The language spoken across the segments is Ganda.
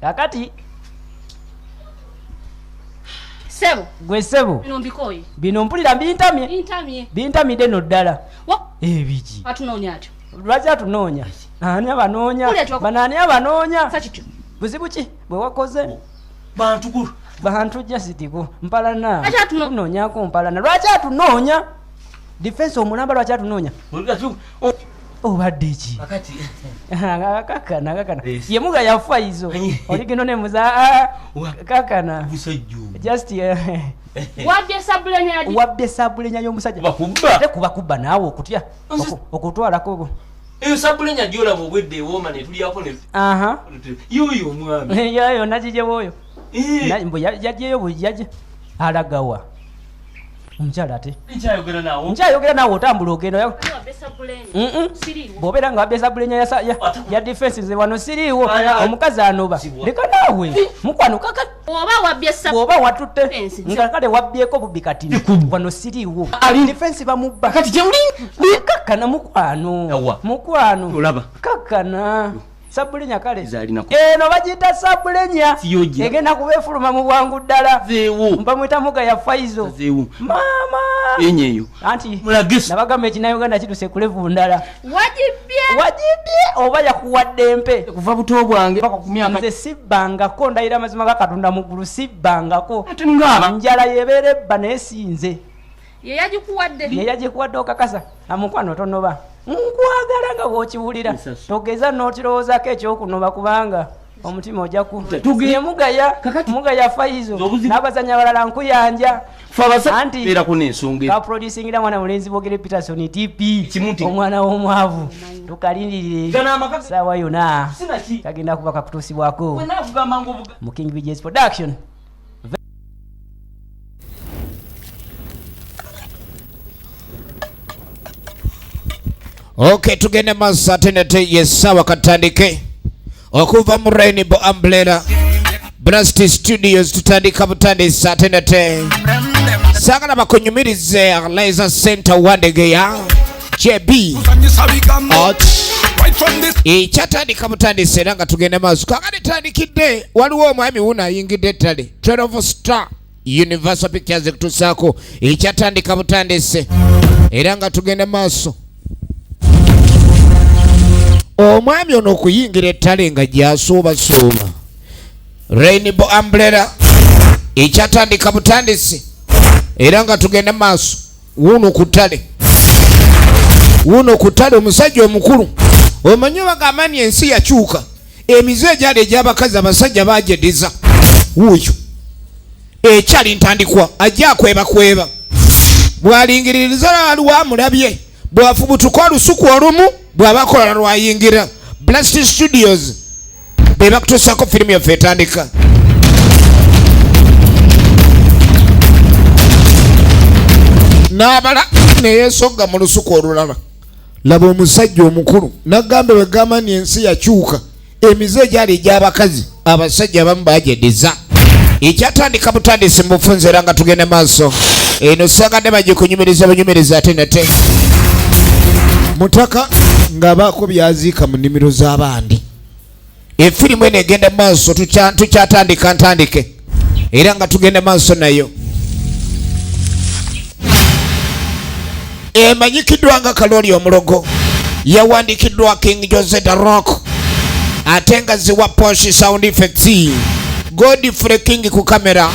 Kakati Sebo. Gwe sebo. Bino mbikoye. Bino mpulira bintamye. Bintamye. Bintamidde no ddala. Ebiki? Atunoonya atyo. Lwaki atunoonya? Ani abanoonya? Bano ani abanoonya? Buzibu ki bwe wakoze? Bantu ku bantu jasitiku mpalana. Tunoonyako mpalana. Lwaki atunoonya? Defense omulamba lwaki atunoonya? Obadde ki? Kakana kakana. Ye muga yafa izo. Oligeno ne muza kakana. Just Wabbye sabulenya ya wabbye sabulenya y'omusajja. Bakubba. Ate kuba kubba naawe okutya. Okutwalako. Eyo sabulenya gy'olaba obwedda ewooma ne tulyako ne Aha. Yoyo omwami. Yoyo nagijewo oyo. Mbu yaggyeyo bwe alagawa. Omukyala ate. Nkyayogera naawe. Nkyayogera naawe otambula ogenda. Bw'obeera nga wabbye sabulenya ya defense nze wano siriiwo. Omukazi anoba. Leka naawe. Mukwano kaka. Bw'oba watutte. Nga kale wabbyeko bubbi kati. Wano siriiwo. Defense bamubba. Kati gye muli? Kakkana mukwano. Mukwano. Olaba. Kakkana. Sabulenya kale. Eno bagiyita sabulenya. Egenda kuba efuluma mu bwangu ddala. Mpamwita muga ya Faizo. Maama. Enyeyo. Anti nabagamba ekinnayuganda kituse ku levu ndala. Wagibye. Wagibye oba yakuwadde empe. Kuva buto bwange paka ku myaka. Nze sibbangako ndayira amazima ga Katonda mu ggulu sibbangako. Ate ngaba. Njala yebeera ebba naye si nze. Ye yagikuwadde. Ye yagikuwadde okakasa. Amukwano tonoba. Nkwagala nga bw'okiwulira. Togeza n'okirowoozaako ekyokunoba kubanga omutima ojja ku ye mugaya mugaya Faizo n'abazanyi abalala nkuyanja. Anti kaproducingira mwana mulenzi Bogere Peterson TP omwana w'omwavu tukalindirire saawa yonna kagenda kuba kakutuusibwako mu King BJ's Production. Okay, tugende maaso ate nate yessaawa katandike okuva mu Rainbow Umbrella Blast Studios tutandika butandisi ate nate saagala bakunyumirize Laser Center Wandegeya JB Art ekyatandika butandisi era nga tugenda maaso kakati tandikidde waliwo omwami wuno ayingidde ettale 12 Star Universal Pictures ekutusaako ekyatandika butandisi era nga tugenda maaso. Omwami ono okuyingira ettale nga gy'asuubasuuba Rainbow Umbrella ekyatandika butandisi era nga tugenda maaso. Wuuno ku ttale, wuuno ku ttale omusajja omukulu omanyi bagamba nti ensi yakyuka, emize egyali egy'abakazi abasajja bagyediza. Wuuyo ekyali ntandikwa ajja akwebakweba bw'alingiririza waliwo amulabye bw'afubutuka olusuku olumu bw'aba akola lwayingira. Blast Studios be bakutuusaako firimu yaffe etandika. N'abala ne yeesogga mu lusuku olulala. Laba omusajja omukulu n'agamba bwegamba nti ensi yakyuka, emize egyali egy'abakazi abasajja abamu bagyediza. Ekyatandika butandisi mu bufunze era nga tugenda maaso. Eno saagadde bagikunyumiriza bunyumiriza ate nate. Mutaka ng'abaako by'aziika mu nnimiro z'abandi. Efirimu eno egenda maaso tukyatandika ntandike era nga tugenda maaso nayo. Emanyikiddwa nga Kaloli Omulogo, yawandiikiddwa King Jose The Rock ate nga ziwa Posh Sound Effects, Godfrey King ku kamera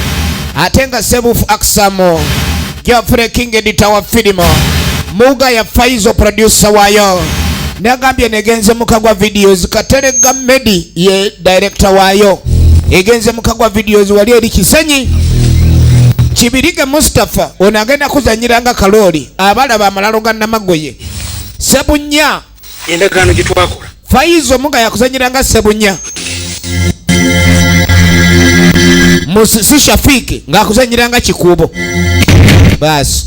ate nga Sebufu Aksamo, Geoffrey King editor wa firimu, Muga ya Faizo producer waayo. Nagambye negenze Mukagwa Videos, Katerega Medi ye director waayo. Egenze Mukagwa Videos wali eri Kisenyi. Kibirige Mustafa ono agenda kuzanyira nga Kaloli abalaba amalalo ga Namagoye. Sebunya endagaano gye twakola. Faizo Muga yakuzanyira nga Sebunya. Musisi Shafiki ng'akuzanyira nga Kikuubo. Baasi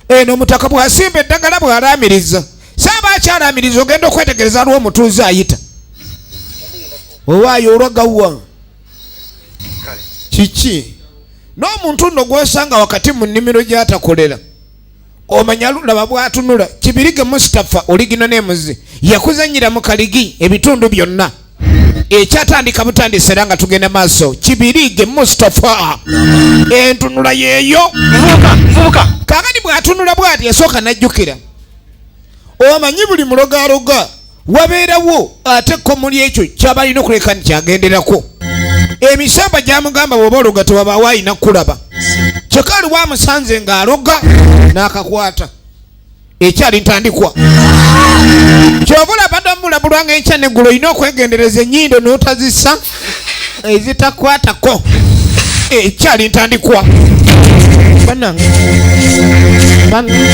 eno omutaka bw'asimba eddagala bw'alaamiriza saaba akyalaamiriza ogenda okwetegereza lwo omutuuze ayita owaayo olwagawa kiki n'omuntu nno gw'osanga wakati mu nnimiro gy'atakolera omanya laba bw'atunula. Kibirige Mustafa oligino n'emuzi yakuzanyira mu kaligi ebitundu byonna. Ekyatandika butandise era nga tugenda maaso. Kibirige Mustafa entunula yeeyo. Kakati bw'atunula bw'ati yasooka n'ajjukira, omanyi buli mulogaloga wabeerawo ate kkomuli ekyo kyaba alina okuleka nti kyagenderako. Emisamba gyamugamba bw'oba ologa tewabaawo alina kukulaba, kyokka aliwo amusanze ng'aloga n'akakwata. Ekyali ntandikwa kyova olaba domulabulwa nga enkya neggulo olina okwegendereza ennyindo n'otazisa ezitakwatako. Ekyali ntandikwa banange banange.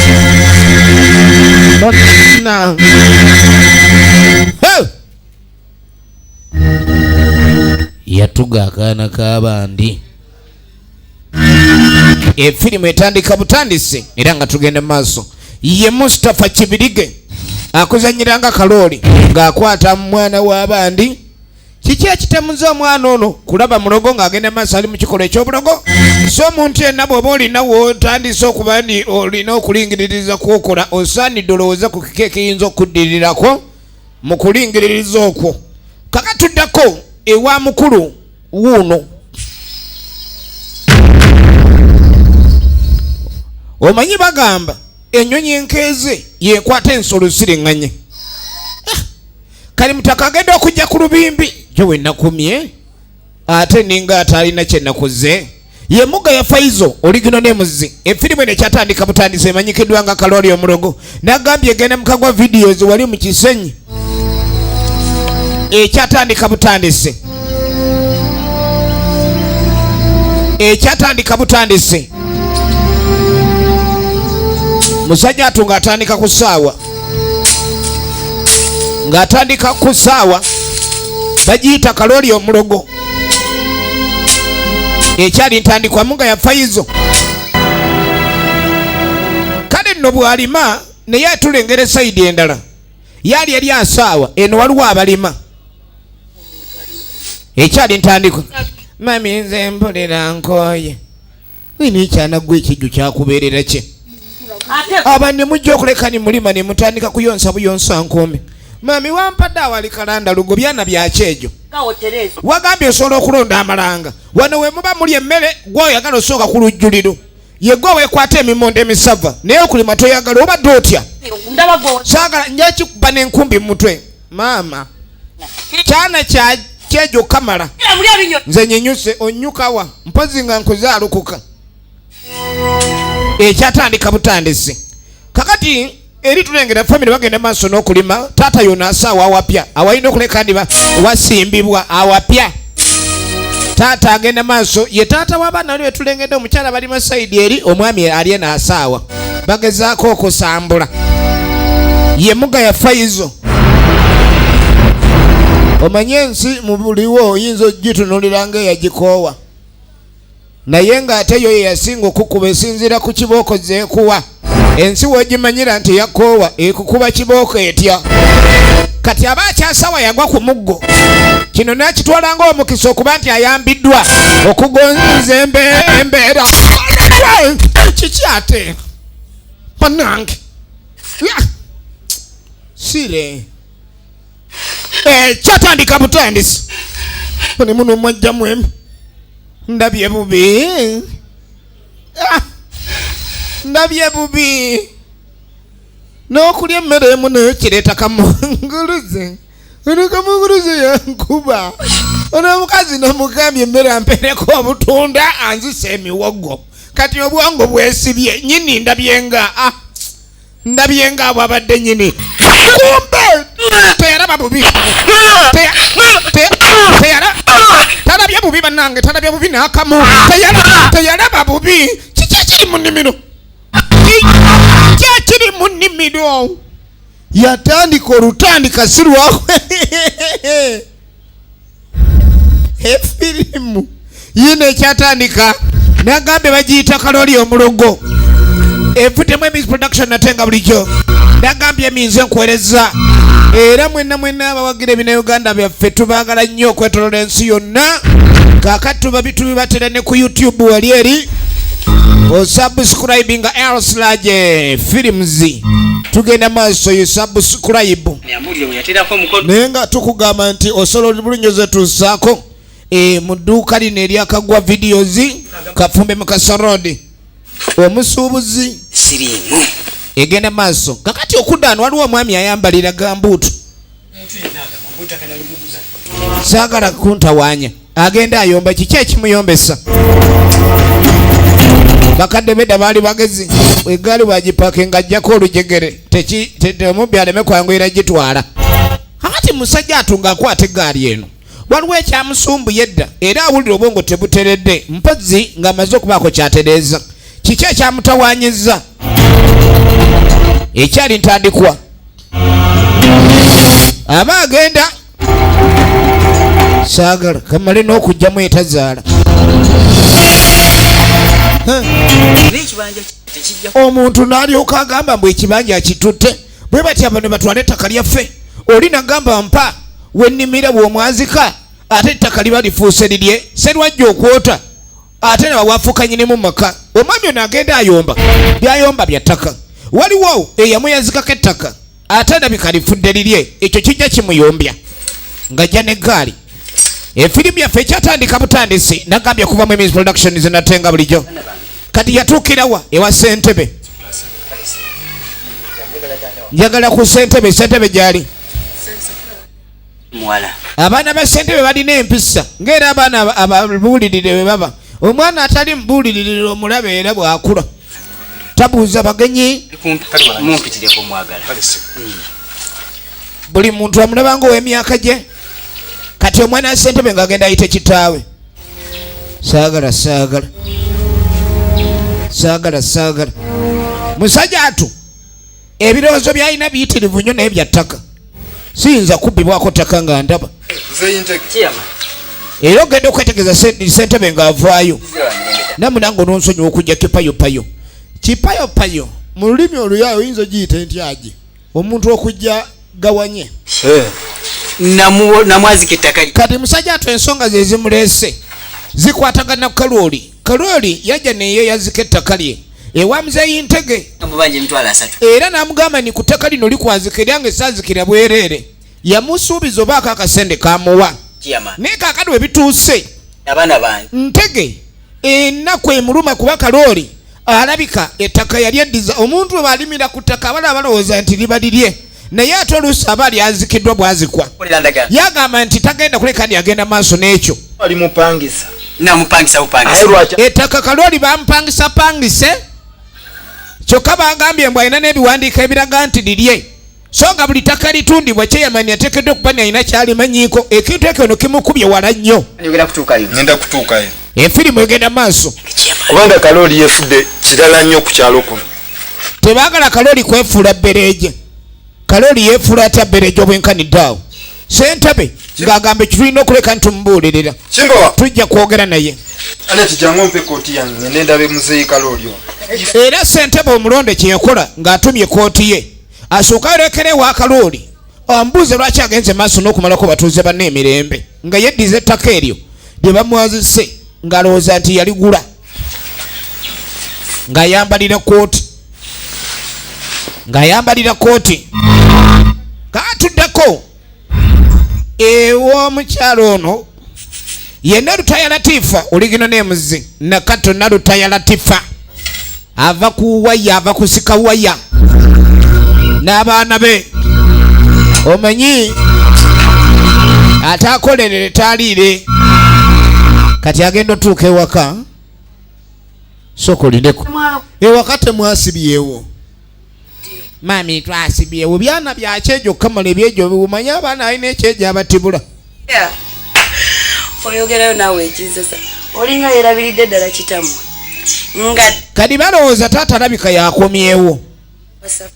Yatuga akaana k'abandi. Efirimu etandika butandisi era nga tugenda maaso. Ye Mustafa Kibirige akuzanyiranga kalooli ng'akwata mwana w'abandi. Kiki ekitemuza omwana ono kulaba mulogo ng'agenda maaso ali mu kikolwa ekyobulogo? So omuntu yenna bw'oba olina w'otandise okuba nti olina okulingiririza kwokola, osaanidde olowooze ku kiki ekiyinza okuddirirako mu kulingiririza okwo. Kaka tuddako ewa mukulu wuuno. Omanyi bagamba ennyonyi enkeeze yekwata ensolo ziriŋŋanye. Kali mutaka agenda okujja ku lubimbi gyo we nakumye ate ninga atalina kye nakoze. Ye Muga ya Faizo oligino n'emuzi. Efirimu eno ekyatandika butandisi emanyikiddwa nga Kalooli Omulogo. Nagambye egenda mu Kagwa Videos wali mu Kisenyi. Ekyatandika butandisi. Ekyatandika butandisi. Musajja atu ng'atandika ku ssaawa. Ng'atandika ku ssaawa bagiyita Kalooli Omulogo. Ekyali ntandikwa Muga ya Faizo. Kale nno bw'alima naye atulengera esayidi endala. Yali eri asaawa eno waliwo abalima. Ekyali ntandikwa. Mami nze mpulira nkooye. Wini ekyana gwe ekijju kyakubeerera ki? Aba ne mujja okuleka ne mulima ne mutandika kuyonsa buyonsa nkuumi. Mami wampadde awali kalanda lugo byana bya kyejo. Wagambye osobola okulonda amalanga. Wano we muba mulya emmere gw'oyagala osooka ku lujjuliro. Ye gwe weekwata emimonde emisava naye okulima toyagala obadde otya? Saagala nja kikuba n'enkumbi mu mutwe. Maama kyana kya kyejo kamala. Nze nyenyuse onnyukawa mpozi nga nkuzaalukuka. Ekyatandika butandisi. Kakati eri tulengera family bagenda maaso n'okulima. Taata yona asaawa awapya awalina okuleka ndi wasimbibwa awapya. Taata agenda maaso ye taata w'abaana bali betulengedde omukyala bali masayidi eri omwami ali eno asaawa bagezaako okusambula. Ye Muga ya Faizo. Omanye ensi mu buliwo oyinza ogitunulira ng'eyagikoowa naye ng'ate yo ye yasinga okukuba esinziira ku kibooko zeekuwa. Ensi w'ogimanyira nti yakoowa ekukuba kibooko etya? Kati aba akyasawa yagwa ku muggo. Kino n'akitwala ng'omukisa okuba nti ayambiddwa okugonza embeera. Kiki ate? Bannange. Sire. Kyatandika butandisi. Ne muno mwajjamu emu. Ndabye bubi. Ndabye bubi. N'okulya emmere emu nayo kireeta kamunguluze. Ono kamunguluze yankuba. Ono omukazi namugambye emmere ampeereko obutunda anzise emiwogo. Kati obwongo bwesibye nnyini ndabye nga, ndabye nga bw'abadde nnyini. Kumbe teyalaba bubi. Talabye bubi bannange, talabye bubi n'akamu. Teyalaba bubi. Kiki ekiri mu nnimiro? Kiki ekiri mu nnimiro? Yatandika olutandika si lwakwe. Efirimu yiino ekyatandika nagambye bagiyita Kalooli Omulogo. Evuddemu Emizi Production ate nga bulijjo nagambye eminze nkuweereza. Era mwenna mwenna abawagira ebinnauganda byaffe tubaagala nnyo okwetoloola ensi yonna. Kaakati tuba tubibatera ne ku YouTube wali eri osubscribinga Elslage Films. Tugenda maaso, you subscribe. Naye nga tukugamba nti osobola bulungi zetuusaako mu dduuka lino eryakagwa videos, Kafumbe Mukasa Road, omusuubuzi. Siriimu. Egenda maaso. Kakati okudda wano waliwo omwami ayambalira gambuutu, saagala kuntawaanya, agenda ayomba. Kiki ekimuyombesa? Bakadde bedda baali bagezi, egaali bwagipaka nga ajjako olujegere, omubbi aleme kwanguyira gitwala. Kakati musajja atunga akwata eggaali eno, waliwo ekyamusumbuye edda era awulira obwongo tebuteredde, mpozzi ng'amaze okubaako kyatereeza. Kiki ekyamutawaanyizza? Ekyali ntandikwa aba agenda, saagala kamale n'okugjamu etazaala. Omuntu n'alyoka agamba mbu ekibanja akitutte. Bwe batya bano batwale ettaka lyaffe. Oli nagamba mpa wennimira bw'omwazika, ate ettaka liba lifuuse lirye. Serwajja okwota ate naba wafuuka nyinimu maka. Omwami ono agenda ayomba, byayomba bya ttaka. Waliwo eyamuyazikako ettaka, ate alabika lifudde lirye. Ekyo kijja kimuyombya ng'ajja n'eggaali. Efirimu yaffe ekyatandika butandisi, nagambye okuva mu Emis Productions, natenga bulijjo. Kati yatuukirawa? Ewa ssentebe. Njagala ku ssentebe. Ssentebe gyali? Muwala. Abaana ba ssentebe balina empisa, ng'era abaana ababuulirire bwe baba. Omwana atali mubuulirire omulaba era bw'akula tabuuza bagenyi. Mumpitireko mwagala. Buli muntu amulaba ng'ow'emyaka gye. Kati omwana wa ssentebe ng'agenda ayite kitaawe. Saagala, saagala, saagala, saagala. Musajja atu ebirowoozo byalina biyitirivu nnyo, naye bya ttaka. Siyinza kubbibwako ttaka nga ndaba. Era ogenda okwetegereza ssentebe ng'avaayo namwe, nange ononsonyiwa okujja kipayopayo. Kipayopayo mu lulimi oluyayo oyinza ogiyita entyagi, omuntu okujja gawanye. Namwazika ettaka. Kati musajja atu ensonga ze zimuleese zikwatagana ku Kalooli. Kalooli yajja neyeyazika ettaka lye ewa muzeeyi Ntege. Mubanja 300,000. Era n'amugamba ni ku ttaka lino likwazika, eryange saazikira bwereere. Yamusuubiza obaako akasente kamuwa. Chairman. Naye kaakati we bituuse, Abaana bange. Ntege ennaku emuluma kuba Kalooli alabika ettaka yali eddiza omuntu. We balimira ku ttaka, abala balowooza nti liba lirye, naye ate oluusi aba lyazikiddwa bwazikwa. Kolera ndagaano. Yagamba nti tagenda kuleka ndi agenda maaso n'ekyo. Ali mupangisa. Namupangisa Aye bupangisa. lwaki? Ettaka Kalooli bamupangisa pangise, kyokka bagambye mbu alina n'ebiwandiiko ebiraga nti lirye, so nga buli ttaka litundibwa chairman ateekeddwa okuba ni alina kyalimanyiiko. Ekintu ekyo no kimukubye wala nnyo. Njogera kutuukayo. Ngenda kutuukayo. Efirimu egenda maaso. Kubanga Kalooli yefudde kirala nnyo ku kyalo kuno. Tebaagala Kalooli kwefuula bbereeje. Kalooli yeefuula atya bbereeje obwenkanidde awo? Sentebe ng'agamba ekyo tulina okuleka ntumubuulirira. Kimbowa. Tujja kwogera naye. Aneti, jangu ompe kooti yange ngende ndabe muzeeyi Kalooli ono. Era sentebe omulonde kyeyakola ng'atumye kooti ye, asooka ayolekere ewa Kalooli amubuuze lwaki agenze maaso n'okumalako batuuze banne emirembe nga yeddiza ettaka eryo lye bamwazise ng'alowooza nti yaligula, ng'ayambalira kooti, ng'ayambalira kooti. Kaatuddako ew'omukyalo ono yenna Lutaya Latifa, oligino n'emuzi Nakato. Nalutaya Latifa ava ku waya, ava kusika waya n'abaana be. Omanyi ate akolerere taaliire. Kati agenda otuuka ewaka, sooka olindeko. Ewaka temwasibyewo? Mami, twasibyewo. Byana byakyejo kamala ebyejo biwumanye abaana alina ekyejo abatibula. Oyogerayo naawe ekinzesa, olinga yerabiridde ddala kitammwe nga. Kati balowooza taata alabika yakomyewo.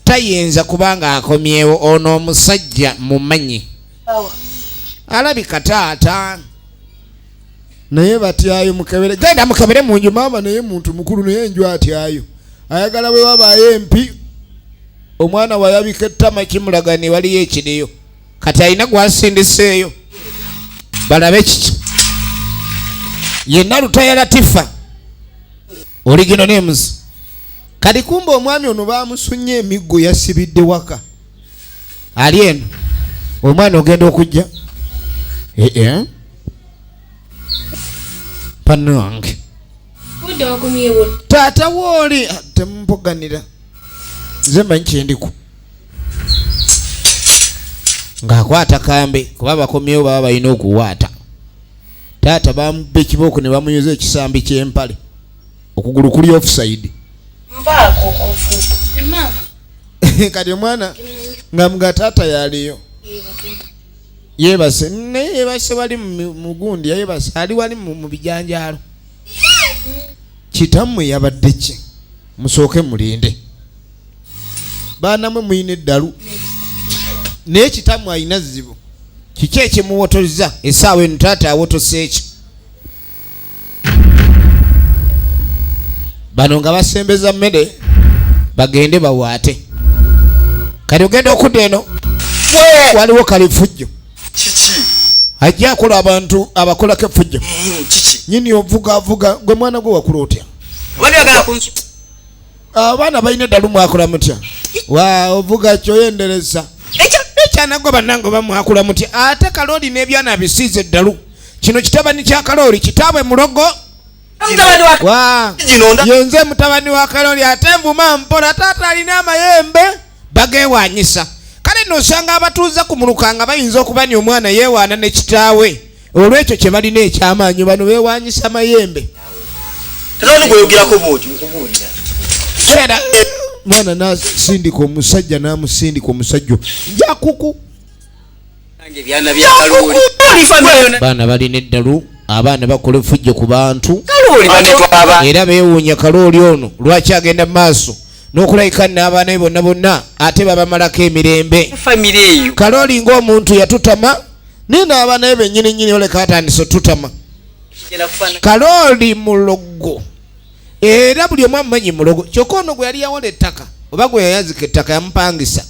Tayinza kubanga akomyewo, ono omusajja mumanyi. Awa. Alabika taata, naye batyayo. Mukebere, genda mukebere mu nju maama. Naye muntu mukulu, naye enju atyayo, ayagala bwe wabaayo empi. Omwana wayabika ettama kimulaga ne waliyo ekiriyo. Kati alina gwasindiseeyo balabe kiki. Yenna Lutaya Latifa, original names. Kati kumbe omwami ono bamusunye emiggo, yasibidde waka ali eno. Omwana ogenda okujja ee panange taata wooli temumpoganira, nze mmanyi kyendiku. Ng'akwata kambe kuba bakomyewo baba balina okuwaata. Taata bamuba ekibooko ne bamunyuza ekisambi ky'empale, okugulu kuli offside. Kati omwana nga mga taata yaliyo yebase, naye yebase wali mugundi, yebase ali wali mu bijanjaalo. Kitammwe yabadde ki? Musooke mulinde, baanamwe muyina eddalu, naye kitammwe alina zibu. Kiki ekimuwotozza essaawa eno? Taata awotose eki? Bano nga basembeza mmere bagende bawaate. Kati ogenda okudda eno waliwo kalifujjo ajja akola abantu abakolako effujjo. Nyini ovuga avuga gwe mwana gwe wakula otya? Abaana balina eddalu, mwakola mutya? Wa ovuga kyoyendereza ekyana gwe bannange oba mwakula mutya? Ate kalooli n'ebyana bisiize eddalu. Kino kitabani kya kalooli, kitaabwe mulogo. Yenze mutabani wa kalooli, ate nvuma mpola. Taata alina amayembe bagewanyisa. Kale nno osanga abatuuze ku muluka nga bayinza okuba ni omwana yeewaana ne kitaawe olw'ekyo kye balina ekyamaanyi. Bano beewanyisa mayembe. Mwana nasindika omusajja, n'amusindika omusajja njakuku. Baana balina eddalu, abaana bakola effujjo ku bantu era beewuunya kalooli ono lwaki agenda mu maaso n'okulabika n'abaana be bonna bonna ate babamalako emirembe. Kalooli ng'omuntu yatutama, naye n'abaana be bennyini nnyini oleka atandise otutama. Kalooli mulogo era buli omu amumanyi mulogo. Kyokka ono gwe yali yawola ettaka oba gwe yayazika ettaka yamupangisa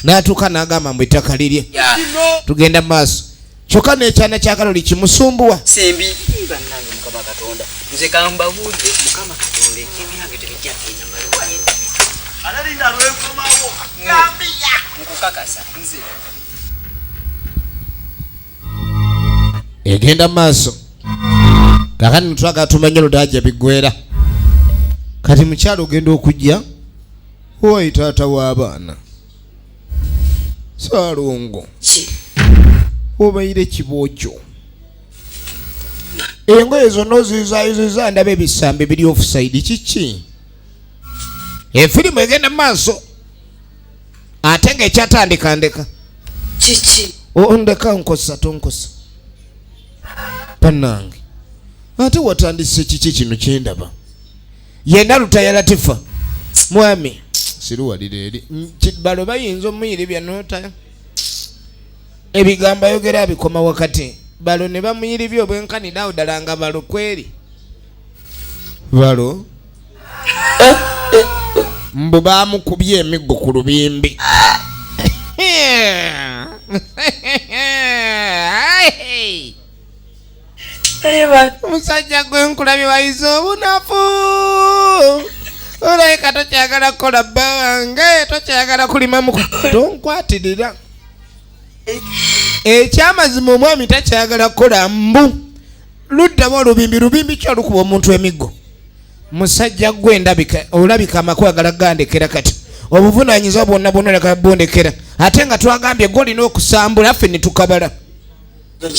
n'atuuka n'agamba mbu ettaka lirye, tugenda mu maaso. Kyokka n'ekyana kya kalooli kimusumbuwa. Egenda mu maaso. Kakati nitwagala tumanye oludaaja biggwera. Kati mukyalo ogenda okujja owayi taata w'abaana Saalongo obaire kibookyo, engoye zonna oziyuzaayuziza, ndaba ebisambi biri offside. Kiki? Efirimu egenda mu maaso ate ng'ekyatandika ndeka. Kiki? Ondeka nkosa tonkosa bannange, ate watandise kiki kino kyendaba? Yenna Lutaya Latifa mwami siruwalira eri balo bayinza omuyiribya nota ebigambo ayogera abikoma wakati, balo ne bamuyiribya obwenkanidde awo ddala nga balo kweri balo mbu bamukubye emiggo ku lubimbi. Omusajja gwe nkulabye wayize obunafu, olabika tokyagala kukola bba wange, tokyagala kulima muko tonkwatirira. Ekyamazima omwami takyagala kukola, mbu luddamu olubimbi lubimbi ki olukuba omuntu emiggo? Musajja gwe ndabika olabika amakubo agala gandekera. Kati obuvunanyizibwa bwonna bwonna olabika bundekera, ate nga twagambye gwe olina okusambula ffe ne tukabala.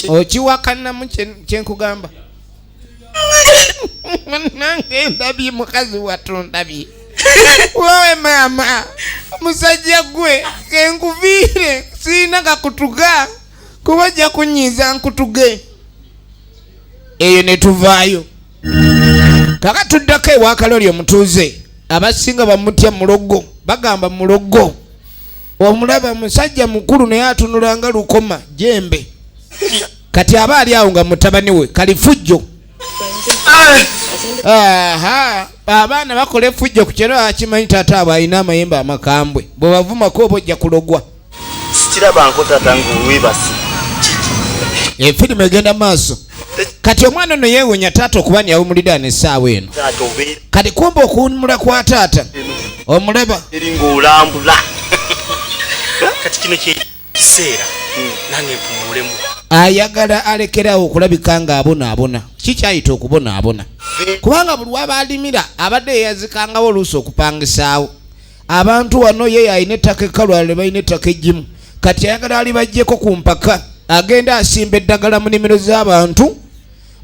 Okiwakanamu kyenkugamba nange ndabye mukazi wattu, ndabye wowe maama. Musajja gwe kenkuviire, siina kakutuga kuba ojja kunyiiza nkutuge eyo ne tuvaayo. Kaka tuddako ewa kaloli omutuuze, abasinga bamutya mulogo, bagamba mulogo. Omulaba musajja mukulu naye atunula nga lukoma jembe. Kati aba ali awo nga mutabani we kalifujjo. Aha, abaana bakola effujjo ku kyero, akimanyi taata abo alina amayembe amakambwe, bwebavumako oba ojja kulogwa. Sikirabanko taata ng'owebase. Efirimu egenda maaso. Kati omwana ono yeewunya taata okuba niyawumulidde ano essaawa eno. Kati kumba okuwumula kwa taata omulaba eri ng'olambula. Kati kino kye kiseera nange mpumulemu. Ayagala alekerawo okulabika ng'abonaabona. Kikyayita okubonaabona, kubanga buli waba alimira abadde yeyazikangawo oluusi okupangisaawo abantu wano. Ye alina ettaka ekkalwaliro, balina ettaka eggimu. Kati ayagala alibajjeko ku mpaka, agenda asimba eddagala mu nimiro z'abantu,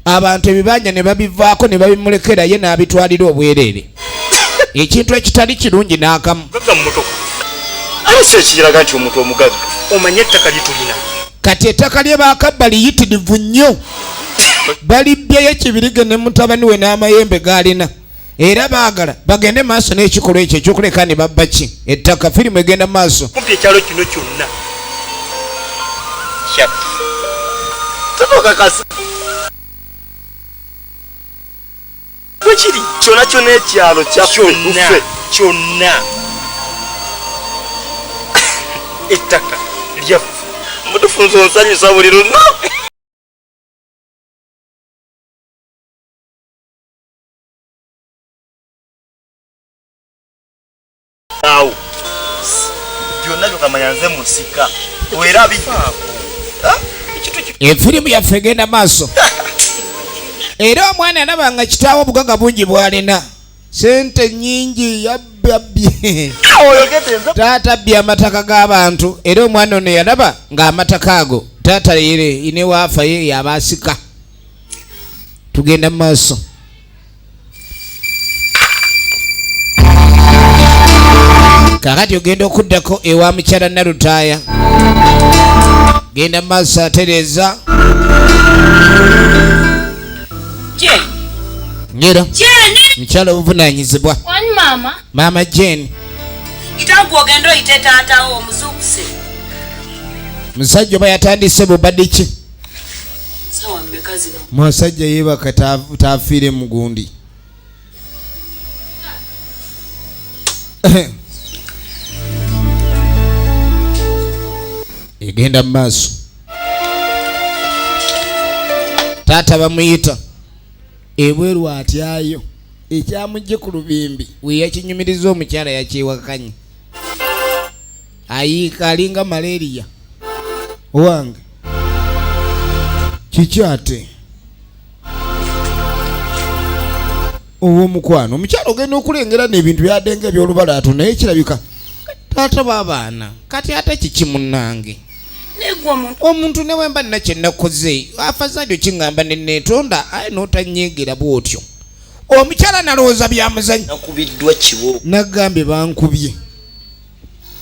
abantu ebibanja ne babivaako ne babimulekera, ye n'abitwalira obwereere, ekintu ekitali kirungi n'akamu. Mugagga mu motoka. Ate si ekiraga nti omuntu omugagga omanye ettaka lye tulina. Kati ettaka lye baakabba liyitirivu nnyo, balibbyeyo Kibirige ne mutabani we n'amayembe g'alina, era baagala bagende maaso n'ekikolwa ekyo ekyokuleka ne babba ki ettaka. Firimu egenda maaso. Kumpi ekyalo kino kyonna kyaffe. Tokakasa. Bwe kiri. Kyona kyona ekyalo kyaffe. Kyonna. Ffe. Kyonna ettaka lyaffe. Mutufu nze onsanyusa buli lunaku. Awo byonna byokamanya nze musika era bifaako. Efirimu yaffe egenda maaso, era omwana alaba nga kitaawe obugaga bungi bw'alina, sente nyingi, yabbye taata, abbye amataka g'abantu. Era omwana ono yalaba ng'amataka ago taata yere ine waafa ye yaba asika. Tugenda mu maaso. Kakati ogenda okuddako ewa mukyala Nalutaaya, genda mu maaso atereeza ngero mukyala obuvunanyizibwa. Wani maama? Maama Jane. Itangu ogenda oyite taatawo omuzuukuse. Musajja oba yatandise bubadde ki? Sawa mmeka zino? Musajja yeebaka tafiire mugundi. Egenda mu maaso. Taata bamuyita ebweru, atyayo ekyamugje ku lubimbi weyakinyumiriza omukyala yakyewakanye, ayiika alinga malaria. Owange, kiki ate ow'omukwano? Omukyala ogenda okulengera n'ebintu byadenga ebyolubalaatu, naye kirabika taata b'abaana. Kati ate kiki munnange? Negwe omuntu. Omuntu ne wemba nina kyenakoze, afazaali okiŋŋamba neneetonda, aye n'otanyeegera bw'otyo. Omukyala nalowooza byamuzanyo. Nakubiddwa kibo. Nagambye bankubye.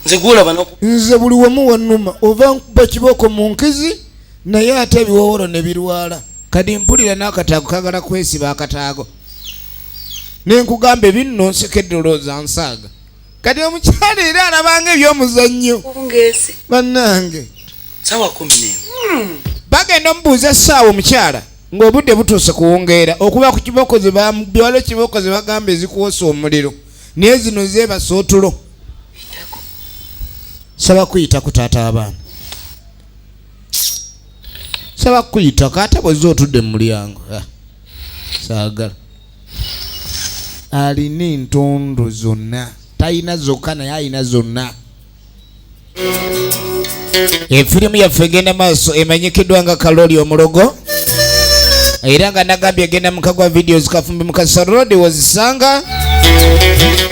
Nze gwolaba naku. Nze buli wamu wannuma, ova nkuba kibooko mu nkizi, naye ate ebiwowolo ne birwala. Kati mpulira n'akataago kagala kwesiba akataago, nenkugamba ebinno nsekedde, olowooza nsaaga. Kati omukyala era alabanga ebyomuzannyo. Obungeezi. Bannange. Sawa 11. Bagenda omubuuza essaawa, omukyala ng'obudde butuuse kuwungeera okuba ku kibooko ze bamubye. Waliwo kibooko ze bagamba ezikuwosa omuliro, naye zino zeebasa otulo. Saba kuyitako taata w'abaana, saba kuyitako ate bwezza otudde mu mulyango. Ah, saagala alina entondo zonna, talina zokka naye alina zonna. Efirimu yaffe egenda maaso, emanyikiddwa nga Kaloli Omulogo, era nga nagambye egenda mukagwa videos Kafumbi Mukasa Road wozisanga,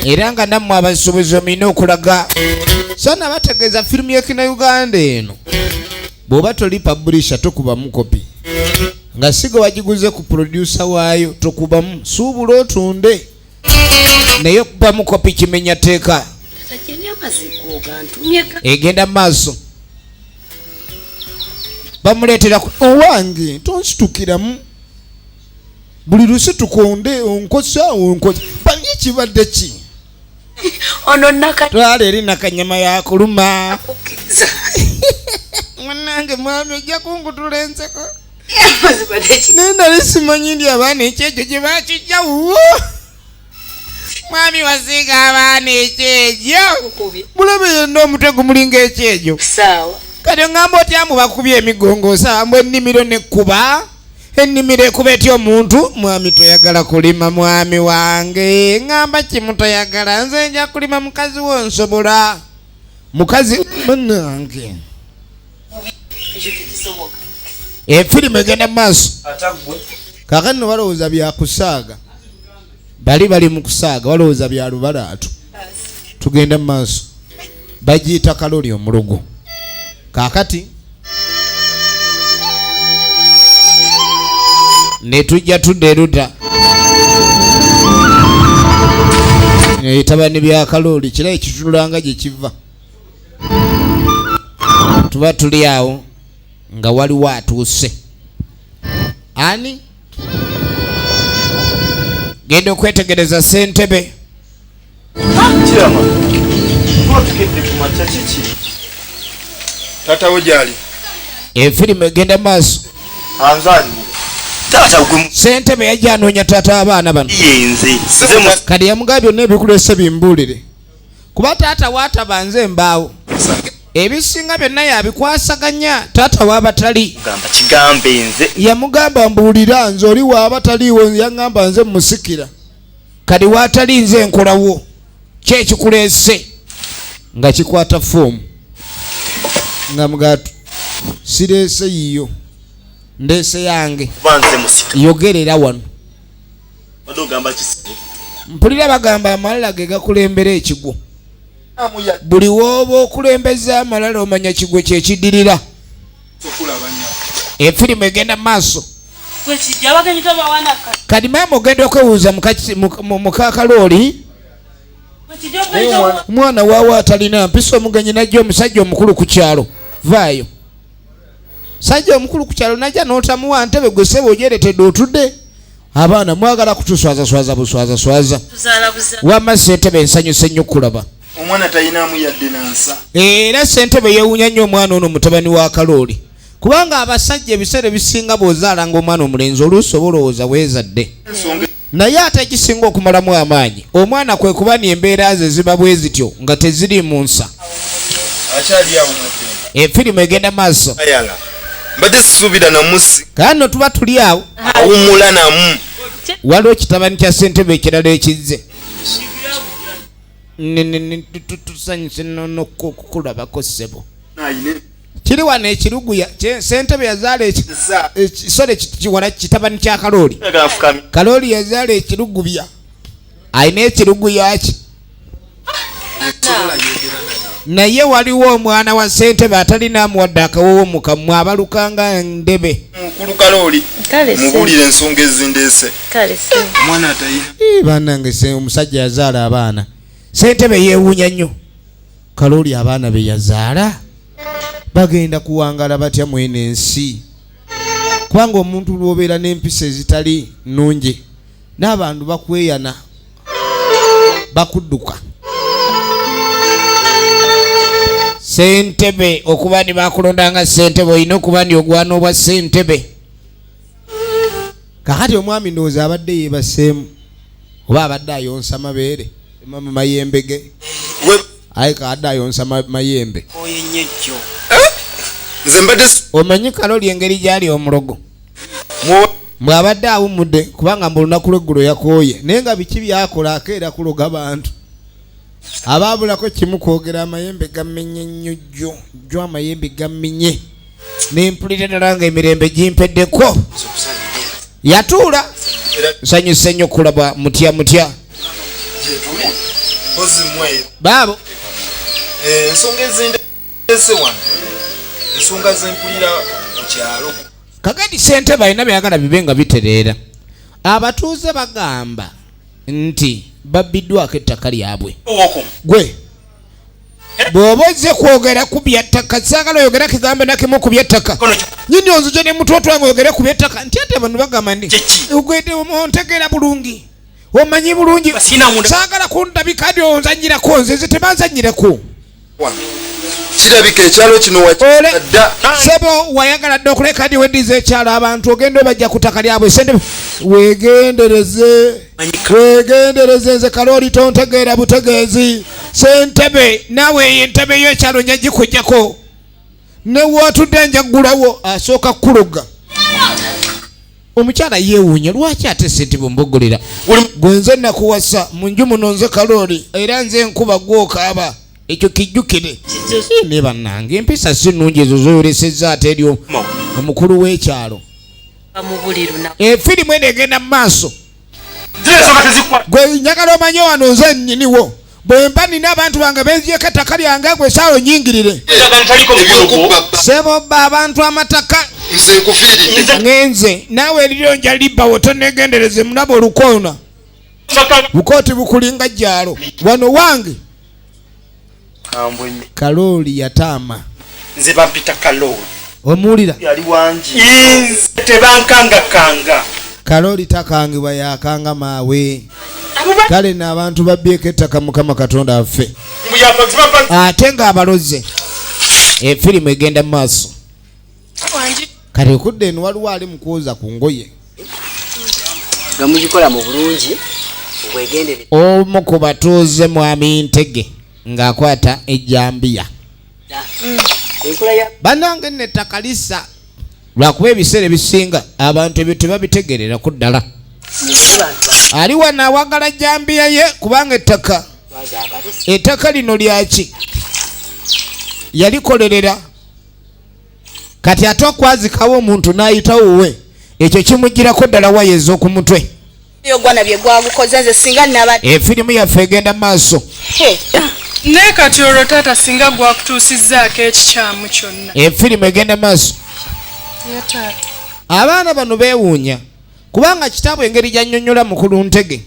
era nga nammwe abasuubuzi omulina okulaga. So nabategeeza firimu yekina Uganda eno, bw'oba toli publisher tokubamu kopi nga siga wagiguze ku producer waayo, tokubamu. Suubula otunde, naye okubamu kopi kimenya tteeka. Tata Jeni, amazigo gantumyeka. Egenda mu maaso, bamuleetera owange tonsitukiramu buli lusitukonde onkosa onkosa bali kibadde ki? Ono naka. Twala eri nakanyama yakuluma. Kukkiriza. Munange mwami ojja kunkutula enseko. Amazibadde ki? Naye nali simanyi ndi abaana ekyekyo gye bakijja wuwo. Mwami wasiiga abaana ekyegyo. Kukubye. Mulabe yenna omutwe gumulinga ekyegyo. Saawa. Kati oŋŋamba otya mbu bakubye emigongo osamba ennimiro nekkuba Ennimiro ekuba etya omuntu? Mwami toyagala kulima, mwami wange ŋŋamba kimu toyagala, nze nja kulima mukazi wo nsobola. Mukazi munange. Efirimu egenda mu maaso. Kaakati no balowooza byakusaaga, bali bali mu kusaaga, balowooza bya lubalaatu. Tugenda mu maaso, bagiyita Kaloli Omulugu. Kaakati ne tujja tudda erudda, ebitabani bya Kaloli kira ekitunulanga gye kiva. Tuba tuli awo nga waliwo atuuse. Ani genda okwetegereza ssentebe? Kirama, tuba tukedde ku makya kiki? Taata wo gyali? Efirimu egenda maaso. Anzaaliwo. Taata gwe Ssentebe yajja anoonya taata abaana bano. Yenze. Nze mu Kati yamugamba byonna ebikulese bimbuulire, kuba taata waataba nze mbaawo, ebisinga byonna yabikwasaganya taata waaba tali. Gamba kigambe nze. Yamugamba mbuulira nze oli waaba taliiwo, yaŋŋamba nze musikira, kati waatali nze nkolawo ki ekikuleese? Nga kikwata foomu nga mugatu sireese yiyo, ndeese yange. Kuba nze musika. Yogerera wano. Badde ogamba kisi. Mpulira bagamba amalala ge gakulembera ekigwo. Buli wooba okulembeza amalala omanya kigwo kyekiddirira. Efirimu egenda mu maaso. Gwekijja abagenyi tobawanaka. Kati maama ogenda okwebuuza mukakalooli Gwekijja obugenyi tobawana. Omwana waawe atalina mpisa, omugenyi najja, omusajja omukulu ku kyalo vaayo, sajja omukulu ku kyalo najja n'otamuwa ntebe. Gwe ssebo ogyeretedde otudde, abaana mwagala kutuswazaswaza buswazaswaza. Tuzaala buza. Wamma ssentebe, nsanyuse nnyo okulaba. Omwana talinamu yadde nansa. Era ssentebe yeewuunya nnyo omwana ono mutabani wa Kalooli, kubanga abasajja ebiseera ebisinga bw'ozaalanga omwana omulenzi oluusi oba olowooza weezadde. Ensonga Naye ate ekisinga okumalamu amaanyi omwana kwe kuba ni embeera ze ziba bwe zityo nga teziri mu nsa. Akyali awo muddembe. Efirimu egenda maaso. Ayala mbadde sisuubira namusi. Kano tuba tuli awo, awummula namu. Waliwo ekitabani kya ssentebe ekirala ekizze. Tusanyuse nokukulabako ssebo. Ayine Kiri wano ekiruguya ssentebe yazaala sore kiwala kitabani kya Kalooli. Njagala nfukami. Kalooli yazaala ekirugubya, alina ekiruguya ki, naye waliwo omwana wa ssentebe atalina amuwadde akawowo mu kamwa, abalukanga ndebe. Mukulu Kalooli, Kale mubuulire ensonga ezindeese. Kale se. Omwana atalina Ii, bannange omusajja yazaala abaana. Ssentebe yeewuunya nnyo Kalooli abaana be yazaala bagenda kuwangala batya mwene ensi, kubanga omuntu lw'obeera n'empisa ezitali nnungi n'abantu bakweyana bakudduka. Ssentebe okuba ni bakulondanga ssentebe olina okuba ni ogwana obwa ssentebe. Kakati omwami ndowooza abadde yeebaseemu oba abadde ayonsa mabeere mayembe ge, aye kaadde ayonsa mayembe. Oyo nnyo jjo. Nze mbadde Omanyi Kaloli engeri gyali omulogo, bw'abadde awummudde kubanga mu lunaku lw'eggulo yakooye, naye nga biki byakola? Akeera kuloga bantu abaabulako kimu kwogera amayembe gamenye nnyo jjo jjo, amayembe gamenye nempulira ddala nga emirembe gimpeddeko. Yatuula. Nsanyuse nnyo okulaba. Mutya mutya? Gyetuli ozimwe. Baabo. Ensonga ezindeese wano, ensonga zempulira ku kyalo. Kakati ssentebe alina byagala bibe nga bitereera. Abatuuze bagamba nti babbiddwako ettaka lyabwe. Gwe bw'oba ozze kwogera ku byattaka, saagala oyogera kigambo nakimu ku byattaka. Nyini onzije ne mutwe wange oyogere ku byattaka nti ate bano bagamba ndi ogwede ontegeera bulungi, omanyi bulungi, saagala kundabika ndi onzanyirako. Nze nze tebanzanyirako. Kirabika ekyalo kino Ole wakidda. Sebo wayagala dde okuleka ndi weddiza ekyalo, abantu ogenda obajja ku ttaka lyabwe. Sente Wegendereze, wegendereze, nze Kalooli tontegeera butegeezi. Sentebe naawe eyo entebe y'ekyalo nja gikujjako, ne wootudde nja ggulawo. Asooka kukuloga. Omukyala yeewuunya lwaki ate ssentebe ombogolera. Gwe nze nakuwasa mu nju muno, nze kalooli era nze nkuba gwokaaba, ekyo kijjukire. Ne bannange, empisa si nnungi ezo zoyolesezza ate eri omukulu w'ekyalo. Mu buli lunaku. Efirimu eno egenda mu maaso. Gwe njagala omanye wano nze nnyiniwo, bwe mba nina abantu bange benziyeko ettaka lyange, gwe saawa onyingirire. Sebo, bba abantu amataka. Nze nkufiiridde. Ŋŋenze naawe eriryo nja libbawo, tonegendereze munaba olukoona bukooti bukulinga jjalo wano wange. Kambwe nnyo. Kalooli yataama. Nze bampita Kalooli. Omuwulira? Yali wangi. Nze tebankangakanga. Kalooli takangibwa, yakanga maawe. Kale no abantu babbyeko ettaka, Mukama Katonda affe. Ate ng'abaloze. Efirimu egenda mu maaso. Kati okudda eno waliwo ali mu kwoza ku ngoye. Nga mugikola mu bulungi obwegendere. Omu ku batuuze, mwami Ntege, ng'akwata ejjambiya. Enkola ya Bannange nno ettaka lisa, lwakuba ebiseera ebisinga abantu ebyo tebabitegererako ddala. Ali wano awagala jambiya ye kubanga ettaka ettaka lino lyaki yalikolerera, kati ate okwazikawo omuntu n'ayita wuwe, ekyo kimugirako ddala waya ez'oku mutwe. Ogwana bye gwagukoze, nze singa nabadde. Efirimu yaffe egenda maaso. Naye kati olwo taata singa gwakutuusizzaako ekikyamu kyonna. Efirimu egenda maaso. Ye taata. Abaana bano beewuunya kubanga kitaabwe engeri gy'annyonnyola mukulu Ntege,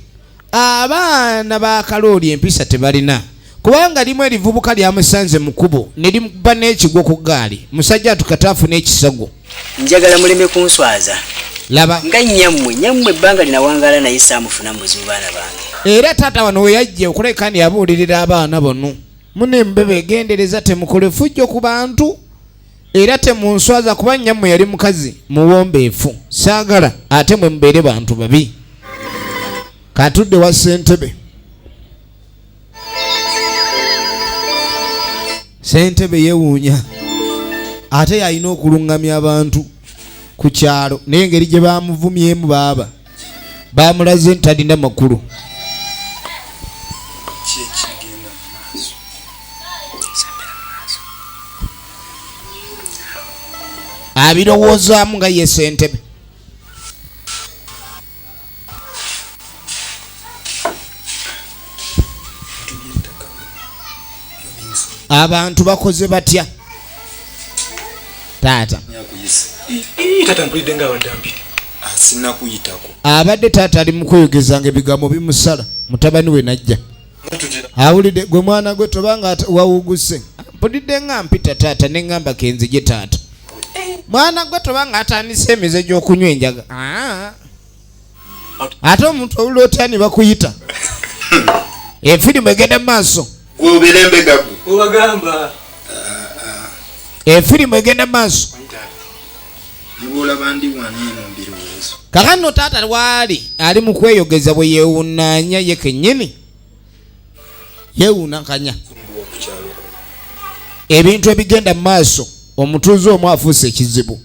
abaana ba Kalooli empisa tebalina, kubanga limu erivubuka lyamusanze mu kkubo ne limukuba n'ekigwo ku ggaali, musajja atukate afune ekisago. Njagala muleme kunswaza. Laba. Nga nnyammwe, nnyammwe ebbanga linawangaala naye saamufuna mu buzibu, baana bange. Era taata wano we yajja okulabika nti yabuulirira abaana bano, munembe begendereza, temukole fujjo ku bantu era temunswaza, kuba nnyammwe yali mukazi muwombeefu, saagala ate mwe mubeere bantu babi. Katudde wa ssentebe. Ssentebe yewuunya, ate yalina okuluŋŋamya abantu ku kyalo, naye engeri gye bamuvumyemu baaba bamulaze nti talina makulu. Ki ekigenda mu maaso? Abirowoozaamu nga ye ssentebe. Abantu bakoze batya taata? Taata, mpulidde nga abadde ampita. Sinakuyitako. Abadde taata ali mu kweyogezanga ebigambo bimusala, mutabani we najja awulidde, gwe mwana gwe tobanga wawuguse, mpulidde nga mpita taata, neŋŋamba kenzije taata. Mwana gwe tobanga atandise emize gy'okunywa enjaga. Ah. Ate omuntu owulira otya ne bakuyita? Efirimu egenda mu maaso. Gwe obeera embega gwe. Obagamba. Efirimu egenda mu maaso. Ne bw'olaba ndi wano eno mbirowoozo. Kakano taata waali ali mu kweyogeza bwe yeewunaanya ye kennyini, yeewunakanya Mbuwa ku kyalo kuno. ebintu ebigenda mu maaso. Omutuuze omu afuuse ekizibu,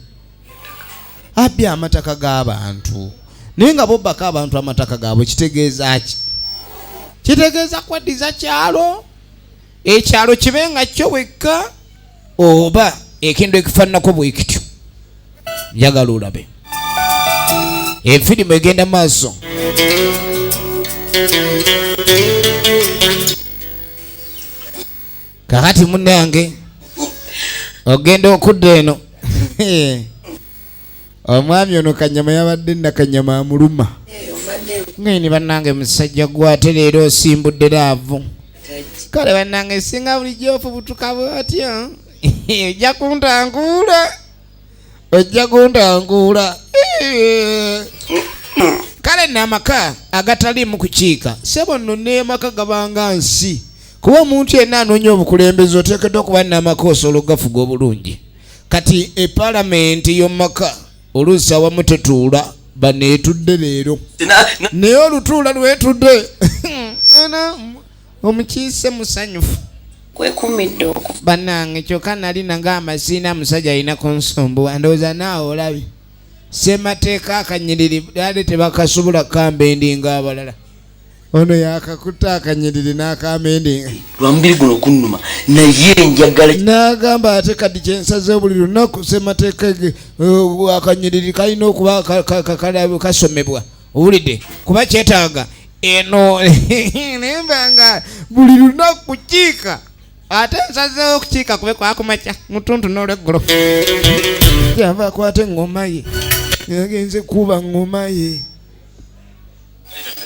abbye amataka g'abantu, naye nga bobbako abantu amataka gaabwe kitegeeza ki? Kitegeeza kweddiza kyalo, ekyalo kibe nga kyo wekka oba ekintu ekifaananako bwe kityo. Njagala olabe efirimu egenda maaso. Kakati munnange ogenda okudda eno, Omwami ono kanyama yabadde nakanyama amuluma. Ngeni bannange, musajja gwe ate leero osimbudde love. Kale bannange, singa bulijjo ofubutuka bwotyo, ojja kuntanguula, ojja kuntanguula. Kale nno amaka agataliimu kukiika, sebo, nno n'emaka gabanga nsi, kuba omuntu yenna anoonya obukulembeze oteekeddwa okuba n'amaka osobola okugafuga obulungi. Kati epalamenti y'omumaka oluusi awamu tetuula, baneetudde leero, naye olutuula lwetudde Ana, omukiise musanyufu. Kwekumidde okwo. Bannange, kyokka nali nagamba siina musajja alina kunsumbuwa, ndowooza naawe olabye. Ssemateeka akanyiriri ate tebakasobola kambendinga abalala. Ono yakakutte akanyiriri n'akamendinga. Lwa mubiri guno kunnuma naye njagala. N'agamba ate kati kyensazeewo buli lunaku ssemateeka akanyiriri kalina okuba kasomebwa. Owulidde kuba kyetaaga eno nemba nga buli lunaku kukiika ate nsazeewo okukiika kube kwakumakya mutuntu n'olweggulo. Yava akwata eŋŋoma ye yagenze kuba ŋŋoma ye.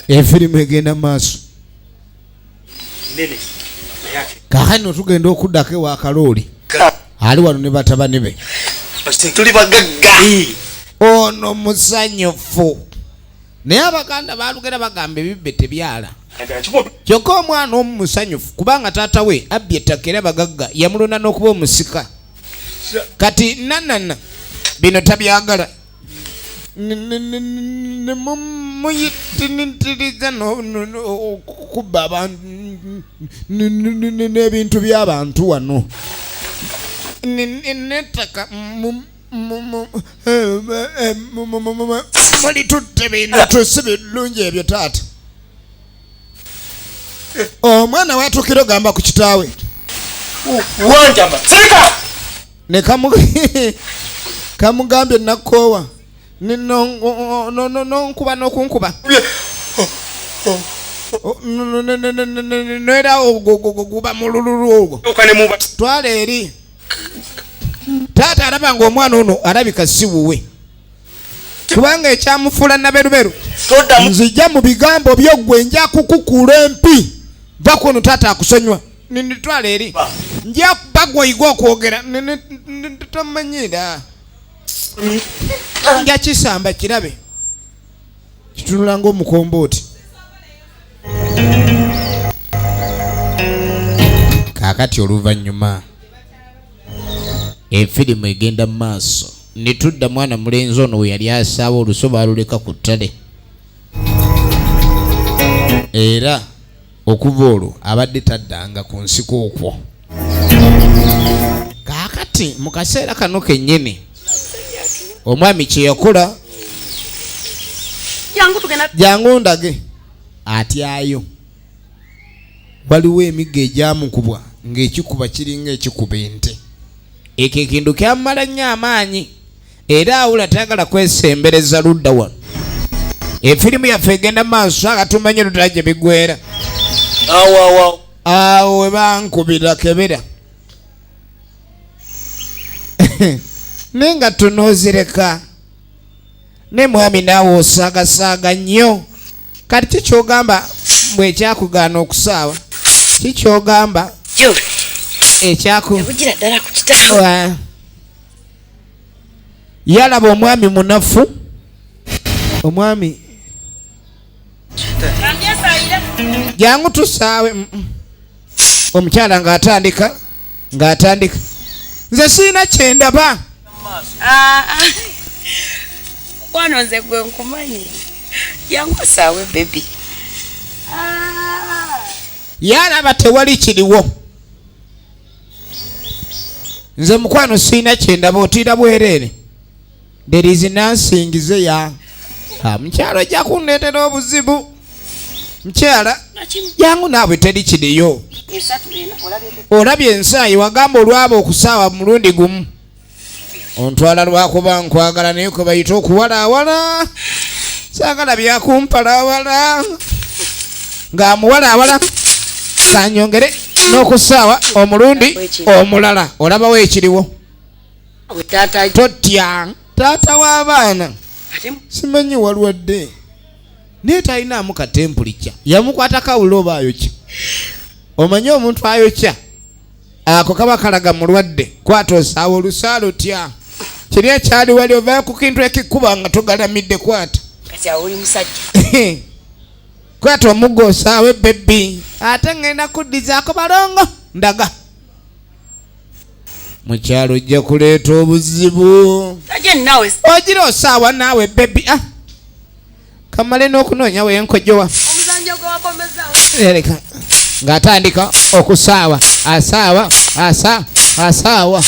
Efirimu egenda maaso. Kakano tugenda okuddako ewa Kalooli ali wano ne batabani be. Tuli bagagga. Ono musanyufu naye Abaganda balugera bagamba ebibbe tebyala. Kyokka omwana omu musanyufu kubanga taata we abbye ettaka era bagagga yamulonda n'okuba omusika. Kati nanana bino tabyagala. Nemumuyitiriza okubba abantu n'ebintu by'abantu wano n'ettaka mulitutte bintu si birungi ebyo taata. Omwana watuukira ogamba ku kitaawe Wantama sirika ne kamugambye nakoowa nonkuba n'okunkuba nera guba mulululu ogwo twala eri. Taata alaba ng'omwana ono alabika si wuwe kubanga ekyamufuula naberuberu. Nzija mu bigambo byo ggwe nja kukukuula empi va kuno taata akusonyiwa nitwala eri nja bagwoyiga okwogera tomanyira nja kisamba kirabe kitunula ng'omukombooti. Kaakati oluvannyuma efirimu egenda mu maaso ne tudda mwana mulenzi ono we yali asaawa oluso baaluleka ku ttale era okuva olwo abadde taddanga ku nsiko okwo. Kaakati mu kaseera kano kennyini omwami kye yakola jangu ndage atyayo waliwo emiggo egyamukubwa ng'ekikuba kiringa ekikuba ente. Ekyo ekintu kyamala nnyo amaanyi era awula tayagala kwesembereza ludda wano. Efirimu yaffe egenda maaso aga tumanye lutala gye bigwera. Awo we bankubira kebera naye nga tunoozireka ne mwami naawe osaagasaaga nnyo. Kati kikyogamba bwekyakugaana okusaawa kikyogamba ekyaku yalaba omwami munafu omwami jangu tusaawe. Omukyala ng'atandika ng'atandika nze sirina kyendaba. Kwano nze gwe nkumanyi jangu osaawe bebi. Yalaba tewali kiriwo nze mukwano sirina kyendaba otiira bwereere. There is nothing there. Mukyala ojja kundeetera obuzibu. Mukyala jangu naawe teri kiriyo. Olabye ensaayi wagamba olwaba okusaawa mulundi gumu ontwala lwakuba nkwagala naye kwe bayita okuwalaawala saagala byakumpalaawala ng'amuwalaawala kanyongere n'okusaawa omulundi omulala olabawo ekiriwo. Totya taata w'abaana simanyi walwadde naye talinaamu katempulikya yamukwatako awulira oba ayokya. Omanyi omuntu ayokya ako kaba kalaga mulwadde kwata osaawa olusaalo tya kiri ekyali wali ovaayo ku kintu ekikuba nga togalamidde kwata kwata omuggo osaawe bebbi ate ngenda kuddizaako balongo ndaga. Mukyalo ojja kuleeta obuzibu ogira osaawa naawe bebbi kamale n'okunoonya wenkojowa ereka ng'atandika okusaawa asaawa asa asaawa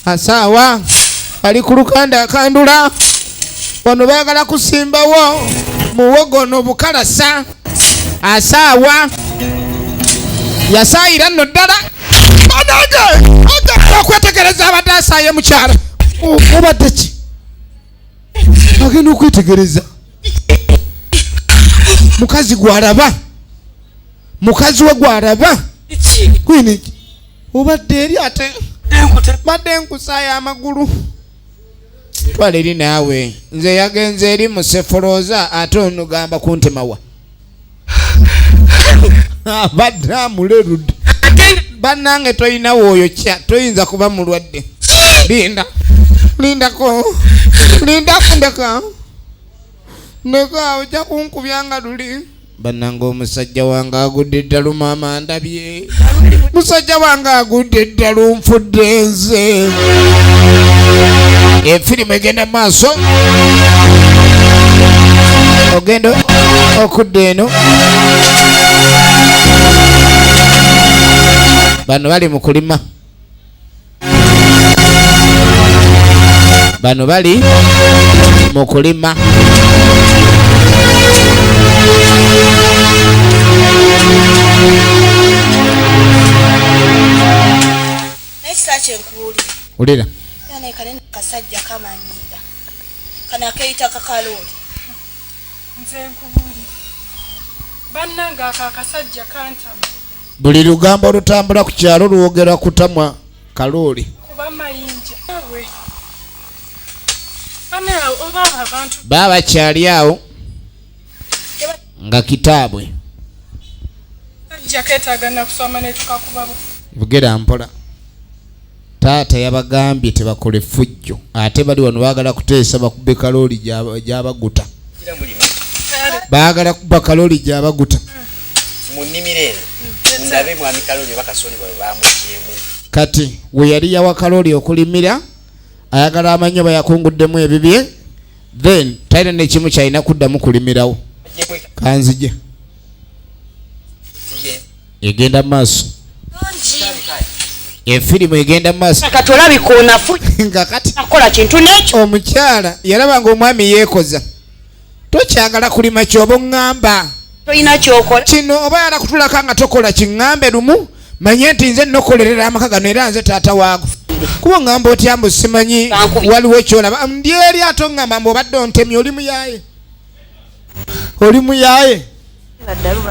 asaawa ali ku lukanda akandula Bano baagala kusimbawo muwogo n'obukalasa. Asaawa yasaayira nno ddala. Banange, okwetegereza abadde asaaye mukyala. Obadde ki? Agenda okwetegereza mukazi gw'alaba, mukazi we gw'alaba. Kwini obadde eri ate badde nkusaaya amagulu. Twala eri naawe. Nze yagenze eri musefolooza ate onugamba kuntemawa. Abadde amulerudde. Bannange tolina wooyo kya, toyinza kuba mulwadde. Linda, lindako, lindako, ndeka. Ndeka, ojja kunkubya nga luli. Bannange omusajja wange agudde eddalu, maama ndabye. Musajja wange agudde eddalu, nfudde nze. Efirimu egenda mu maaso. Ogenda okudda eno. Bano bali mu kulima. Bano bali mu kulima. Naye kisa kye nkubuulira. Wulira. Era naye kanene kasajja kamanyiira. Kano akeeyita kakalooli. Nze nkubuulira. Bannange ako akasajja kantama. Buli lugambo olutambula ku kyalo lwogera kutamwa kalooli. Kuba mayinja. Awe. Bane oba abo abantu. Baba bakyali awo nga kitaabwe. Kasajja keetaaga na kusoma ne tukakuba bu. Bugera mpola. Taata yabagambye tebakole effujjo ate bali wano baagala kuteesa bakube kalooli gy'abaguta. Baagala kuba kalooli gy'abaguta. Mu nnimiro eno ndabe mwami kalooli oba kasooli bwe bamugyemu. Kati we yali yawa kalooli okulimira ayagala amanyi oba yakunguddemu ebibye, then talina n'ekimu ky'alina kuddamu kulimirawo. Kanzije. Egenda mu maaso. Efirimu egenda mu maaso. Kati olabika onafu. Nga kati akola kintu n'ekyo. Omukyala yalaba ng'omwami yeekoza. Tokyagala kulima ky'oba oŋŋamba. Tolina ky'okola. Kino oba yala kutulaka nga tokola kiŋŋambe lumu, manye nti nze nnokolerera amaka gano era nze taata waago. Kuba oŋŋamba otya mbu simanyi waliwo ky'olaba. Ndi eri ate oŋŋamba mbu obadde ontemye, oli muyaaye. Oli muyaaye.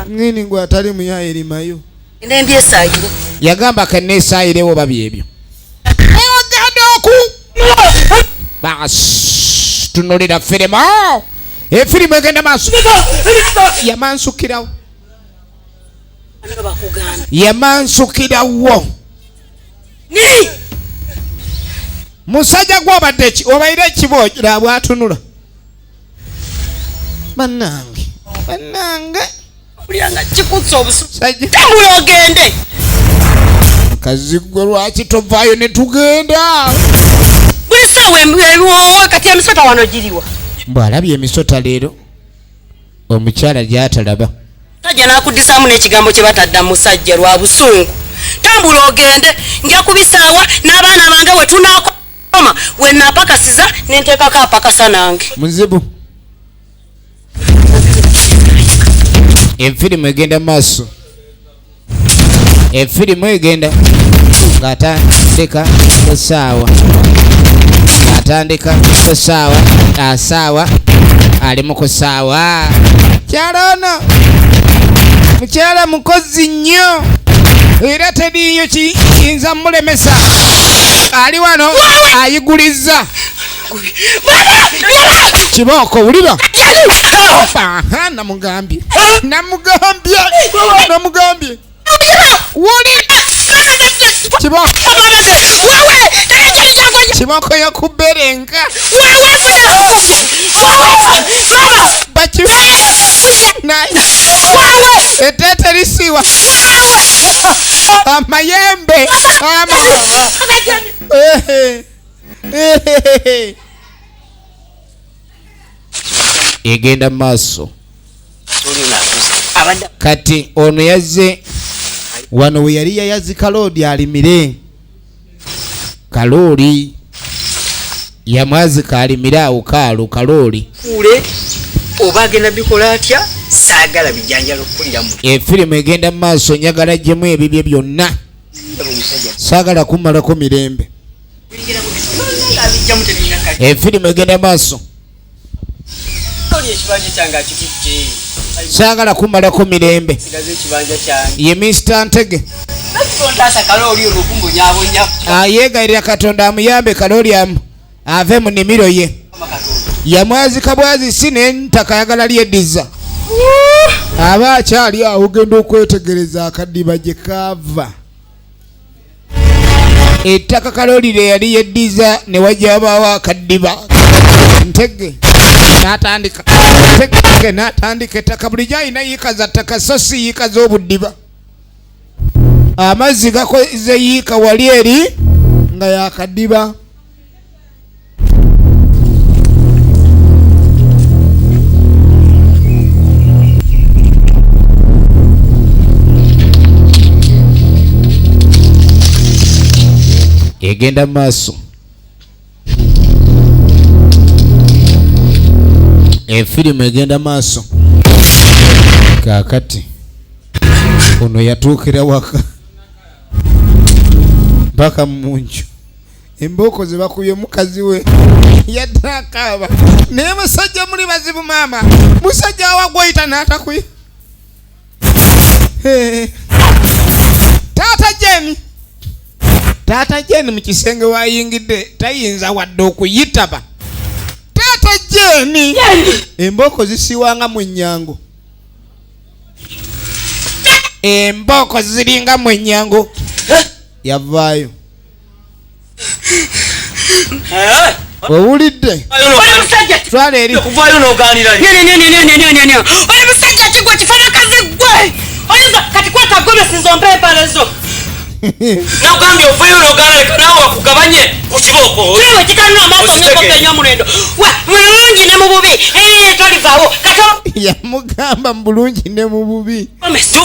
Ngini gwe atali muyaaye limayo. Nembyesaayire. Yagamba ka neesaayirewo oba byebyo. Ogenda oku. Bas, tunulira firimu. Efirimu egenda maaso. Yamansukirawo. Yamansukirawo. Ni! Musajja gw'obadde ki? Obaire ekibojera bw'atunula. Bannange, bannange. Mpulira nga kikutsa obusu. Sajja. Tambula ogende. Mukazi gwe lwaki tovaayo ne tugenda? Buli ssaawa ebiwoowo kati emisota wano giriwa? Mbu alabye emisota leero. Omukyala gy'atalaba. Musajja n'akuddisaamu n'ekigambo kye batadda musajja lwa busungu. Tambula ogende, nja kubisaawa n'abaana bange we tunaakoma, we naapakasiza ne nteekako apakasa nange. Muzibu. Efirimu egenda mu maaso. Efirimu egenda ng'atandika kusaawa. Ng'atandika kusaawa, asaawa, ali mu kusaawa. Mukyala ono mukyala mukozi nnyo era teriiyo kiyinza mulemesa. Ali wano ayigulizza. Kibooko wulira. Aha, namugambye. Namugambye. Namugambye. Wulira. Kibooko. Kibooko yakuberenga. Baki. Eteete lisiwa. Amayembe. Egenda mu maaso. Kati ono yazze wano we yali yayazi kaloodi alimire. Kalooli. Yamwazika alimire awo kaalu kalooli. Kule oba agenda bikola atya, saagala bijanjalo kukuliramu. Efirimu egenda mu maaso, njagala ggyemu ebibye byonna, saagala kummalako mirembe. Abijjamu tebirina kali. Efirimu egenda maaso. Oli ekibanja kyange akitutte. Saagala kummalako mirembe. Sigaze ekibanja kyange. Ye Mr Ntege. Ntaasa kalooli ono okumbonyaabonya. Yeegayirira Katonda amuyambe kalooli ave mu nnimiro ye. Yamwazika bwazi si n'entaka ayagala lyeddiza. Aba akyali awo ogenda okwetegereza akadiba gye kaava. Ettaka kalooli lye yali yeddiza ne wajja wabaawo akadiba. Ntege n'atandika, Ntege n'atandika ettaka bulijjo alina yiika za ttaka so si yiika z'obuddiba. Amazzi gakoze yiika wali eri nga yakadiba. Egenda mu maaso. Efirimu egenda maaso. Kaakati ono yatuukira waka mpaka mu nju. Embooko ze bakubye mukazi we yadde akaaba. Naye musajja muli bazibu maama. Musajja wa gwoyita n'atakuya. Taata Jane. Taata Jane mu kisenge wayingidde tayinza wadde okuyitaba. Taata Jane. Embooko zisiwanga mu nnyango. Embooko ziringa mu nnyango. Yavaayo. Owulidde? Twala eri. Okuvaayo n'ogaanira. Oli musajja ki gwe kifanakazi gwe? Oyinza kati kwata gomesi zompe empale zo. Nakugambye oveeyo n'ogaana, leka naawe akugabanye ku kibooko. Kiwe kikanula amaaso ng'enkoko ey'omulendo. Wa, mu bulungi ne mu bubi. Tolivaawo. Kati yamugamba mu bulungi ne mu bubi.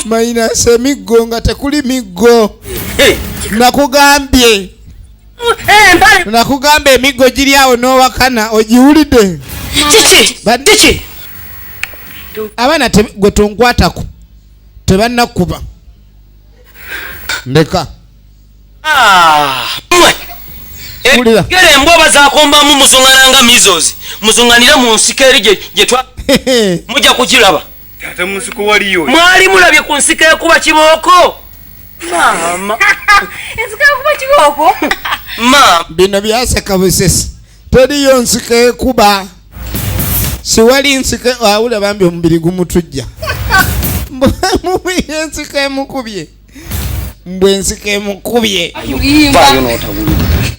Mayinasi emiggo nga tekuli miggo. Nakugambye. Nakugamba emiggo giri awo n'owakana ogiwulidde. Kiki? Kiki? Abaana gwe tonkwatako tebannakuba. Ndeka. Gere embwa bazaakombamu muzungana nga measles. Muzunganira mu nsiko eri gye mujja kugiraba. Ate mu nsiko waliyo. Mwali mulabye ku nsiko ekuba kibooko? Maama. Ensiko ekuba kibooko? Maama. Bino byaseka busesi. Teriyo nsiko ekuba. Siwali nsiko awula bambi omubiri gumutujja. Mubiri ensiko emukubye. Mbwe ensiko emukubye.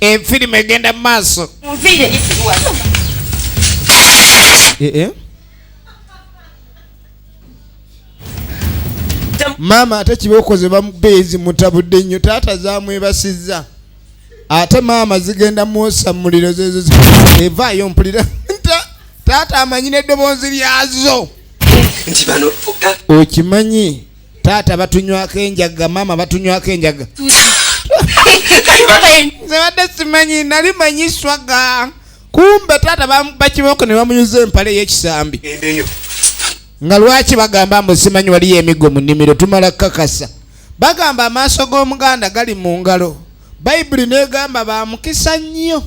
Efirimu egenda mu maaso. Maama ate kibooko ze bamubeezi mutabudde nnyo, taata zaamwebasizza. Ate maama zigenda mwosa mu muliro zezo evaayo mpulira. Taata amanyi n'eddoboozi lyazo. Nti bano, Okimanyi taata batunywako enjaga, maama batunywako enjaga. Nze badde simanyi, nali manyi swaga. Kumbe taata bakibooko ne bamunyuza empale ey'ekisambi. Nga lwaki bagamba mbu simanyi waliyo emiggo mu nnimiro, tumala kukakasa. Bagamba amaaso g'Omuganda gali mu ngalo. Bayibuli n'egamba ba mukisa nnyo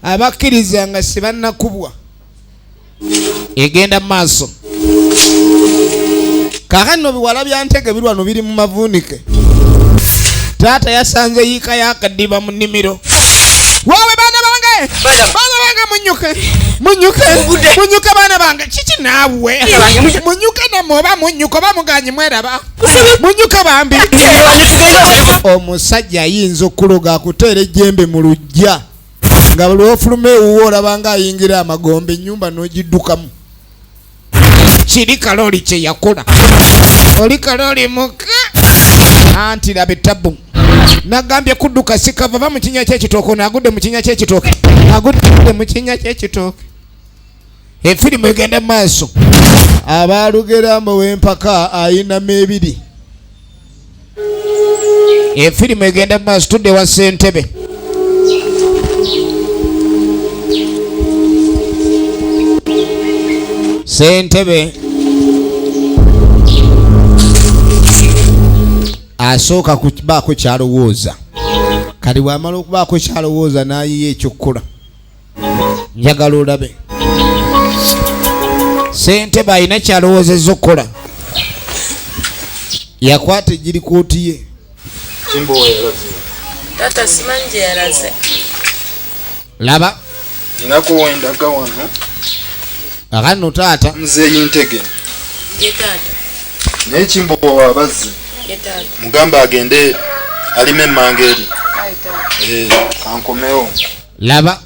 abakkiriza nga si bannakubwa. Egenda mu maaso. Kaakati nno biwala bya Ntege biri wano biri mu mavuunike. Taata yasanze yiika y'akadiba mu nnimiro. Waawe baana bange! Baana bange munnyuke! Munnyuke! Munnyuke baana bange! Kiki naawe? Munnyuke nammwe oba munnyuke oba muganye mweraba. Munnyuke bambi. Omusajja ayinza okuloga akuteera ejjembe mu luggya. Nga buli lw'ofuluma ewuwo olaba ng'ayingira amagombe, ennyumba n'ogiddukamu. Kiri kalooli kye yakola. Oli kalooli muka. Anti laba ettabu. Nagambye kudduka sikava, va mu kinnya ky'ekitooke, ono agudde mu kinnya ky'ekitooke. Agudde mu kinnya ky'ekitooke. Efirimu egenda mu maaso. Abaalugera mbu w'empaka ayinama ebiri. Efirimu egenda mu maaso, tudde wa ssentebe. Ssentebe asooka kubaako kyalowooza, kati bw'amala okubaako kyalowooza n'ayiya ekyokukola. Njagala olabe Ssentebe alina kyalowoozezza okukola. Yakwata ejirikooti ye. Kimbowa yalaze. Taata simanyi gye yalaze. Laba. Ninako wendaga wano. Akano taata. Muzeeyi Ntege. Ye taata. Naye Kimbowa abazze. Ye taata. Mugambe agende alime emmanga eri. Ayi taata. Kankomewo. Laba.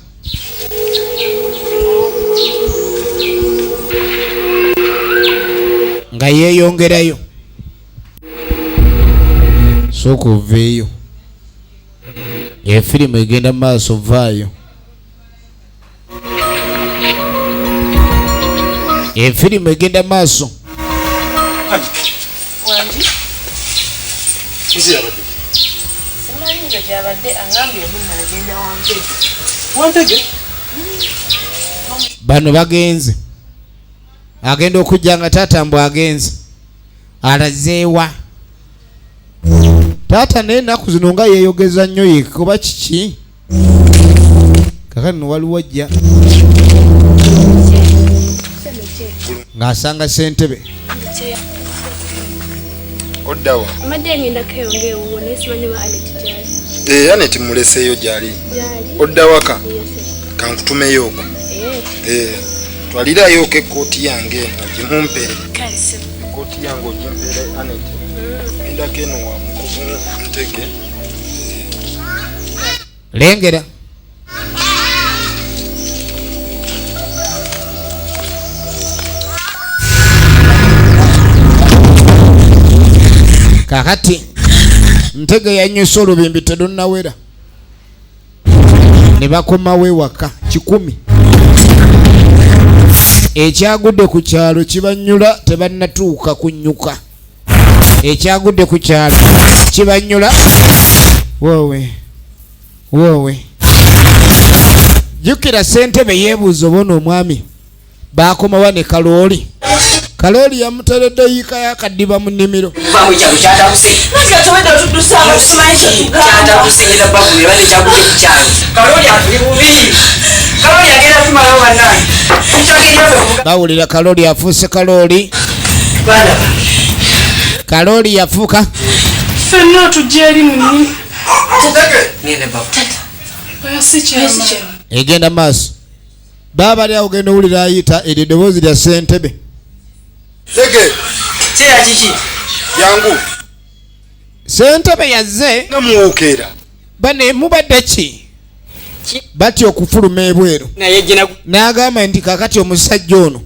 Nga yeeyongerayo. Sooka oveeyo. Efirimu egenda mu maaso, vaayo. Efirimu egenda mu maaso. Wangi? Muzeeyi abadde. Simanyi nze gy'abadde, angambye munno agenda Wantege. Wantege? Bano bagenze. Agenda okujja nga taata mbu agenze. Alazeewa. Taata naye ennaku zino nga yeeyogeza nnyo yekka oba kiki? Kaakano waliwo ajja ng'asanga ssentebe. Oddawa? Mbadde ngendako eyo ng'ewuwo naye simanyi oba Anet gy'ali. Anet muleseeyo gy'ali. Gy'ali? Odda waka? Yes. Kankutumeyo okwo. Twalirayo ekkooti yange eno ogimumpeere. Kale ssebo. Ekkooti yange ogimpeere Anet. Ngendako eno wa mukugu Ntege. Lengera. Kakati Ntege yanywesa olubimbi terunnawera ne bakomawo ewaka 1,000. Ekyagudde ku kyalo kibanyula tebannatuuka kunnyuka. Ekyagudde ku kyalo kibanyula. Woowe, woowe. Jjukira ssentebe yeebuuza oba ono omwami baakomawa ne Kalooli. Kalooli yamuteredde yiika y'akaddiba mu nnimiro. Vaamu ekyalo kyatabuse. Anti kati obwedda otuddusa awo, simanyi kye tugamba. Kyatabuse, ngenda baggulira bane kyagudde ku kyalo. Kalooli atuli bubi. Kalooli agenda tumalawo bannange. Bawulira Kalooli afuuse Kalooli. Baana bange. Kalooli yafuuka. Ffenna otujja eri munni. Ngenda babu. Oyo si kyama. Egenda maaso. Baba ali awo ogenda owulira ayita eryo eddoboozi lya ssentebe. Tege. Kyeya kiki? Jangu. Ssentebe yazze. Nga muwukeera. Bane mubadde ki? Batya okufuluma ebweru. Naye gye nagu- N'agamba nti kaakati omusajja ono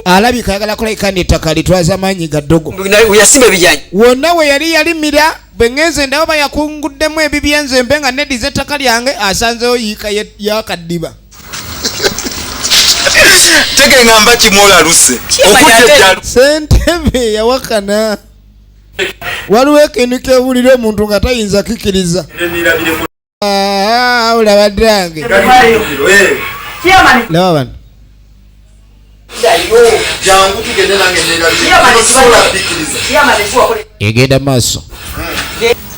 alabika ayagala kulabika nti ettaka litwaza maanyi ga ddogo. Naye yasimba ebijanja. Wonna we yali yalimira bwe ŋŋenze ndaba yakunguddemu ebibye nze mbe nga neddiza ettaka lyange asanzeewo yiika y'akaddiba. Tege ngamba kimu olaluse. Okudda ebyalo. Ssentebe yawakana. Waliwo ekintu ky'owulira omuntu nga tayinza kukikiriza. Ah, olaba ddange. Laba bano. Jangu tugende nange neerabire. Tosobola kukkiriza. Egenda maaso.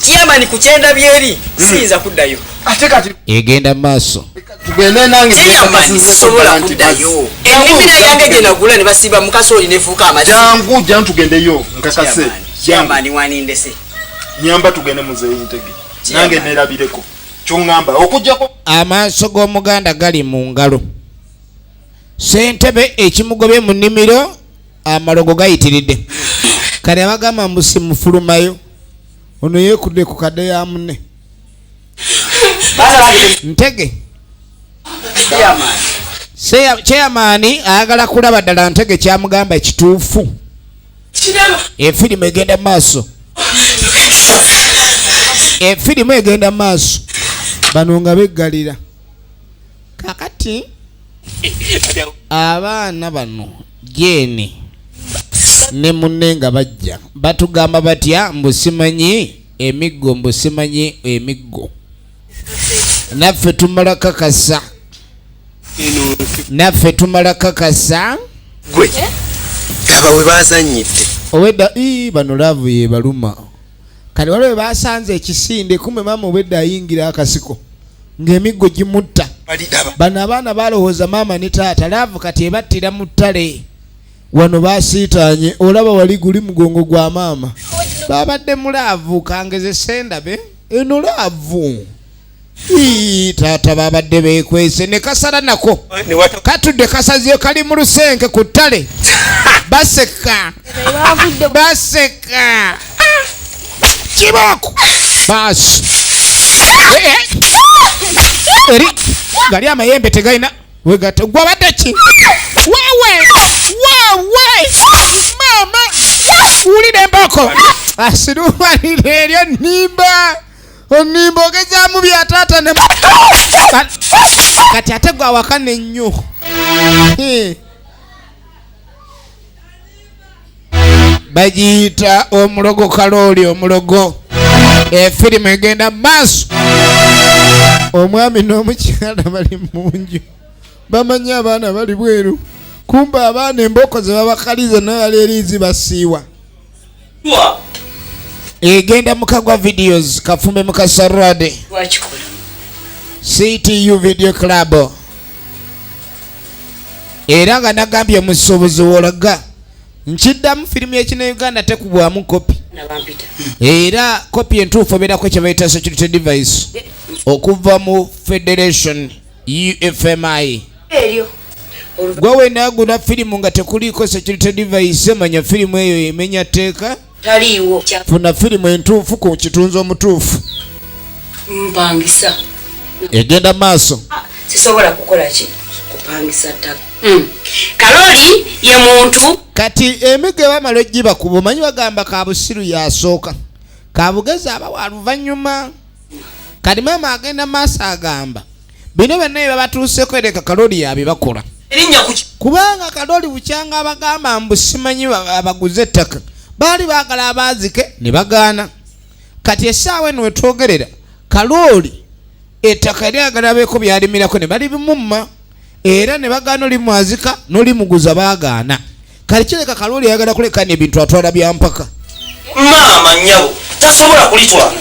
Chairman ku kyenda byeri siyinza kuddayo. Ate kati Egenda maaso. tugende nange Chairman nsize sisobola ddala nti kuddayo. mazzi. Ennimiro yange gye nagula ne basiba mu kasooli nefuuka amazzi. Jangu, jangu tugendeyo nkakase. Chairman, Chairman wanindese. Nyamba tugende muzeeyi Ntege. Nange neerabireko. Ky'oŋŋamba okuggyako Amaaso g'Omuganda gali mu ngalo. Ssentebe ekimugobye mu nnimiro amalogo gayitiridde. Kale abagamba mbu simufulumayo. Ono yeekudde ku kadde ya munne. Ntege. Chairman ayagala kulaba ddala Ntege kyamugamba kituufu. Efirimu egenda maaso. Efirimu egenda maaso. Bano nga beggalira. Kakati abaana bano Jane ne munne nga bajja batugamba batya mbu simanyi emiggo, mbu simanyi emiggo. Naffe tumala kakasa. Naffe tumala kakasa. Gwe aba we bazannyidde. Obwedda ii bano laavu yebaluma. Kati waliwo we basanze ekisinde, kumbe maama obwedda ayingira akasiko ng'emiggo gimutta. Bano abaana balowooza maama ne taata laavu kati ebattira mu ttale. Wano basiitaanye, olaba wali guli mugongo gwa maama. Babadde mu laavu, kangezese ndabe eno laavu. Ii, taata babadde beekwese ne kasala nako katudde kasaziyo kali mu lusenke ku ttale. Baseka baseka kibooko baasi eri gali amayembe tegalina wegata gwabadde ki wewe wewe maama wulira embooko asirumalira eryo nnimba onimba ogezaamu bya taata ne kati ate gwe awakana ennyo. Bagiyita omulogo kalooli omulogo. Efirimu egenda maaso. Omwami n'omukyala bali mu nju bamanyi abaana bali bweru, kumbe abaana embooko ze babakaliza naye bali eri zibasiiwa. Egenda mukagwa videos kafumbe mukasarade CTU Video Club. Era nga nagambye omusuubuzi wolaga nkiddamu firimu y'ekina Uganda tekubwamu kopi. Era kopi entuufu ebeerako kye bayita security device okuva mu Federation UFMI. Gwe wenagula firimu nga tekuliiko security device, manya firimu eyo emenya tteeka. Funa firimu entuufu ku kitunzi omutuufu. Mpangisa. Egenda maaso. Sisobola kukola ki? Kupangisa ttaka. Kaloli ye muntu. Kati emiggo bamala ogibakuba, omanyi bagamba kabusiru yasooka, kabugezi aba wa luvannyuma. Kati maama agenda maaso agamba bino byonna bye babatuuseeko ereka Kaloli yabibakola. Kubanga Kaloli bukyanga abagamba mbu simanyi abaguze ettaka, baali baagala abaazike ne bagaana. Kati essaawa eno wetwogerera Kaloli ettaka lyagala abeeko byalimirako ne balibimumma, era ne bagaana olimwazika n'olimuguza baagaana. Kati kireka Kaloli ayagala kulekana ebintu atwala bya mpaka. Maama nnyabo tasobola kulitwala.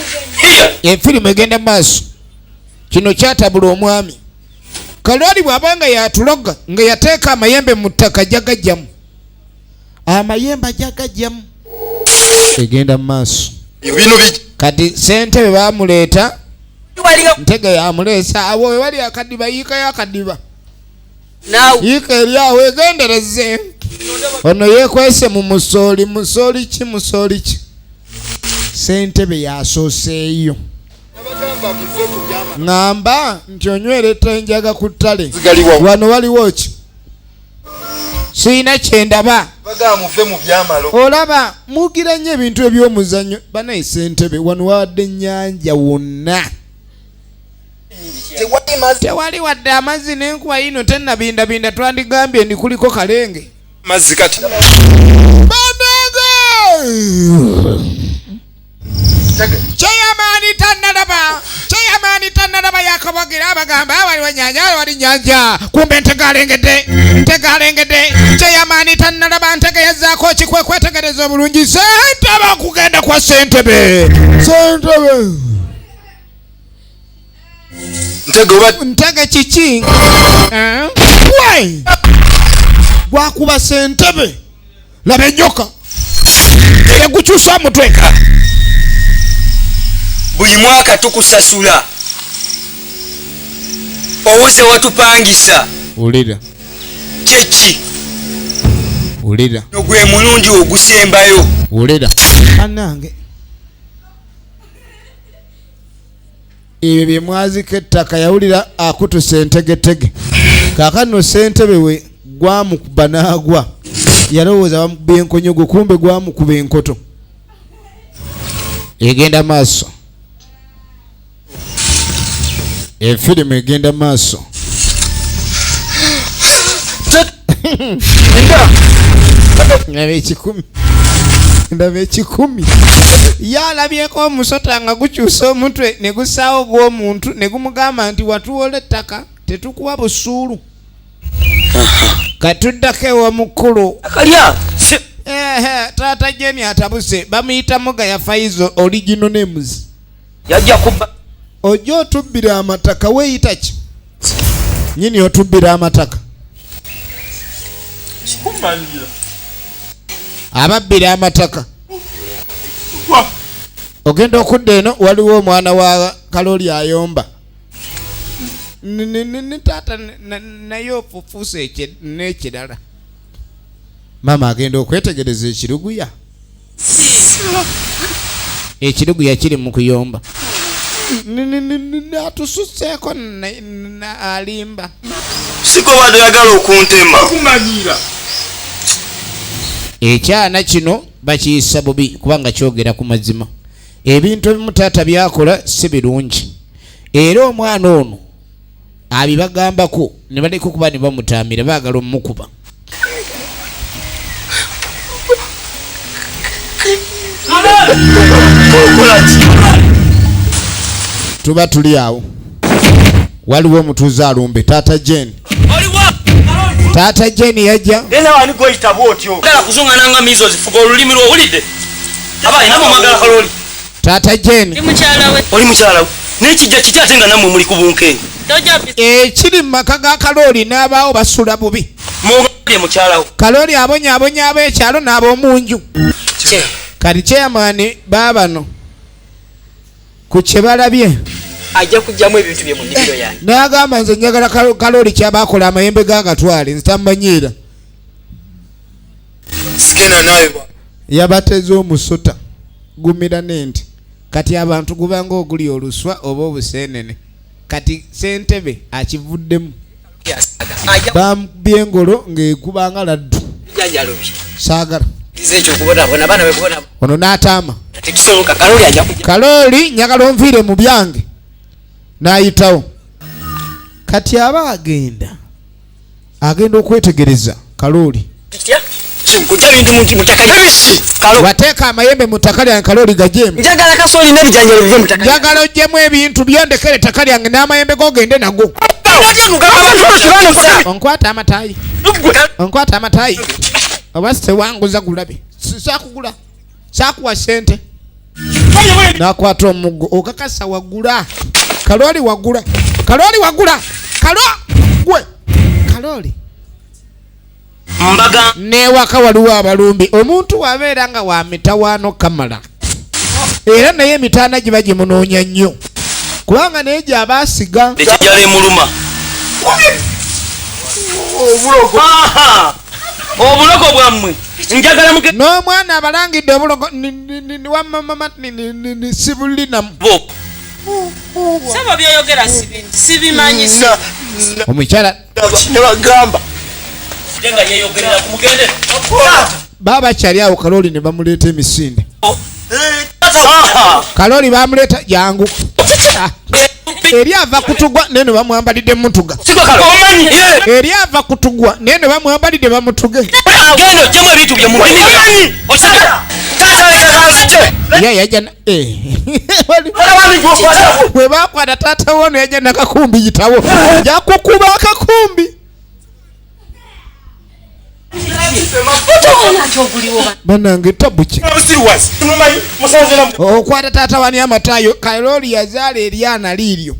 Efirimu egenda maaso. Kino kyatabula omwami. Kaloli bw'aba nga yatuloga nga yateeka amayembe mu ttaka ajja gajjamu. Amayembe ajja gajjamu. Egenda mu maaso. Kati ssentebe baamuleeta, Ntege yamuleesa awo we wali akadiba, yiikayo akadiba. Yiika eri awo egendereze. Ono yeekwese mu musooli, musooli ki, musooli ki. Ssentebe yasooseeyo. Ŋŋamba nti onywereta enjaga ku ttale. Wano waliwo ki? Sirina kye ndaba. Olaba mugira nnyo ebintu eby'omuzannyo. Banaye ssentebe wano wawadde ennyanja wonna. Tewali wadde amazzi n'enkuba yino tennabindabinda, twandigambye ndi kuliko kalenge. Mazzi kati. Banange! Chairman tannalaba, chairman tannalaba yakabagira abagamba waliwo nnyanja, wali nnyanja. Kumbe Ntege alengedde, Ntege alengedde. Chairman tannalaba, Ntege yazzaako kikwekwetegereza obulungi. Ssentebe okugenda kwa ssentebe. Ssentebe. Ntege oba Ntege kiki? We! Gwakuba ssentebe. Laba enjoka. Egukyusa omutwe. Buli mwaka tukusasula. Owoze watupangisa. Wulira. Kyeki? Wulira. Gwe mulundi ogusembayo. Wulira. Bannange. Ebyo bye mwazika ettaka yawulira akutuse entegetege. Kaakano ssentebe we gwamukuba n'agwa. Yalowooza bamukuba enkonyogo, kumbe gwamukuba enkoto. Egenda maaso. Efirimu egenda maaso. Ndaba ekikumi. Ndaba ekikumi. Ye alabyeko omusota nga gukyusa omutwe ne gusaawo gw'omuntu ne gumugamba nti watuwola ettaka tetukuwa busuulu. Katuddako ew'omukulu. Kalya. Ehe, taata Jeni atabuse, bamuyita Mugaya Faizo original names. Yajja kubba. Ojja otubbira amataka, weeyita ki? Nyini otubbira amataka. Ababbira amataka. Ogenda okudda eno waliwo omwana wa Kaloli ayomba. Taata naye ofufuuse n'ekirala. Maama agenda okwetegereza ekiruguya. Ekiruguya kiri mu kuyomba. Atususeeko alimba. Siko badde oyagala okuntema. Ekyana kino bakiyisa bubi kubanga kyogera ku mazima. Ebintu ebimu taata byakola si birungi. Era omwana ono abibagambako ne baleka okuba ne bamutaamira, baagala omukuba. Tuba tuli awo waliwo omutuuze alumbe taata Jane. Taata Jane yajja. Genda wani goyita bw'otyo. Gala kuzungana nga measles, fuga olulimi lwo owulidde. Aba alina mwagala Kaloli. Taata Jane. Ndi mukyala we. Oli mukyala we. Naye kijja kiki ate nga nammwe muli ku bunkenke? Ekiri mu maka ga Kaloli n'abaawo basula bubi. Mugambye mukyala we. Kaloli abonyaabonya ab'ekyalo n'ab'omunju. Kati chairman baabano ku kye balabye. Ajja kujjamu ebintu bye mu nnimiro yange. N'agamba nze njagala Kaloli ky'aba akola amayembe g'agatwale nze tammanyiira. Sigenda naawe. Yabateze omusota gumira n'ente. Kati abantu gubanga oguli oluswa oba obuseenene. Kati ssentebe akivuddemu. Bamubye engolo ng'ekubanga laddu. Bijanjalo bye. Saagala. Kiza ekyo okubonaabona, abaana be kubona. Ono n'ataama. Tekisoboka, Kaloli ajja kujja. Kaloli njagala onviire mu byange. N'ayitawo. Kati aba agenda. Agenda okwetegereza Kaloli. Kitya? Kujja bintu mu ttaka lye. Wateeka amayembe mu ttaka lyange Kaloli gajjemu. Njagala kasooli n'ebijanjalo bive mu ttaka lyange. Njagala oggyemu ebintu byondekere ettaka lyange n'amayembe go ogende nago. Onkwata amataayi. Onkwata amataayi. Oba sewanguza gulabe. Saakugula. Saakuwa ssente. N'akwata omuggo. Okakasa wagula. Kaloli wagula. Kaloli wagula. Kalo gwe. Kaloli. Mbaga. N'ewaka waliwo abalumbi. Omuntu wabeera nga wa mitawaano kamala. Era naye emitaana giba gimunoonya nnyo. Kubanga naye gy'aba asiga. Ekijjala emuluma. Obulogo. Aha! Obulogo bwammwe. Njagala muge- N'omwana abalangidde obulogo wamma mama sibulinamu. Bo. Sebo by'oyogera sibimanyi. Omukyala. Nabagamba. Nga yeeyogerera ku mugende. Baba bakyali awo Kaloli ne bamuleeta emisinde. Aha! Kaloli bamuleeta jangu. Eri ava kutugwa neno bamwambalidde mutuga. Siko Kaloli. Omanyi. Eri ava kutugwa neno bamwambalidde bamutuge. Genda oggyemu ebintu bye mu nnimiro. Osanga. Ye yajja Bwe bakwata taata wo ono yajja nakakumbi yitawo. Jakukuba akakumbi. Bannange tabu ki? Okwata taata wani amataayo Kaloli yazaala eryana liiryo.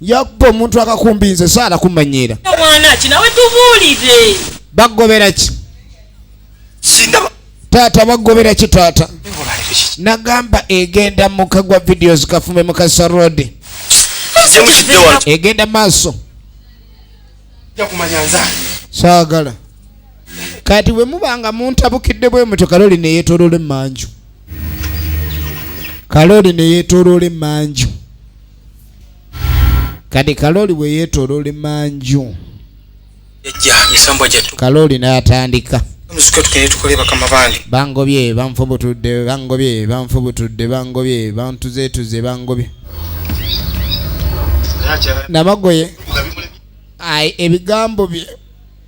Yakuba omuntu akakumbi nze saala kumanyiira. Mwana ki nawe tubuulire. Bagobera ki? Taata bagobera ki taata? Nagamba egenda mu Kagwa videos Kafume Mukasa Road. Egenda maaso. Saagala. Kati bwe mubanga muntabukidde bwe mutyo Kaloli ne yeetooloola emmanju. Kaloli ne yeetooloola emmanju. Kati Kaloli bwe yeetooloola emmanju. Kaloli n'atandika. Bangobye banfubutudde, bangobye banfubutudde, bangobye bantuzeetuze, bangobye. Namagoye. Ai, ebigambo bye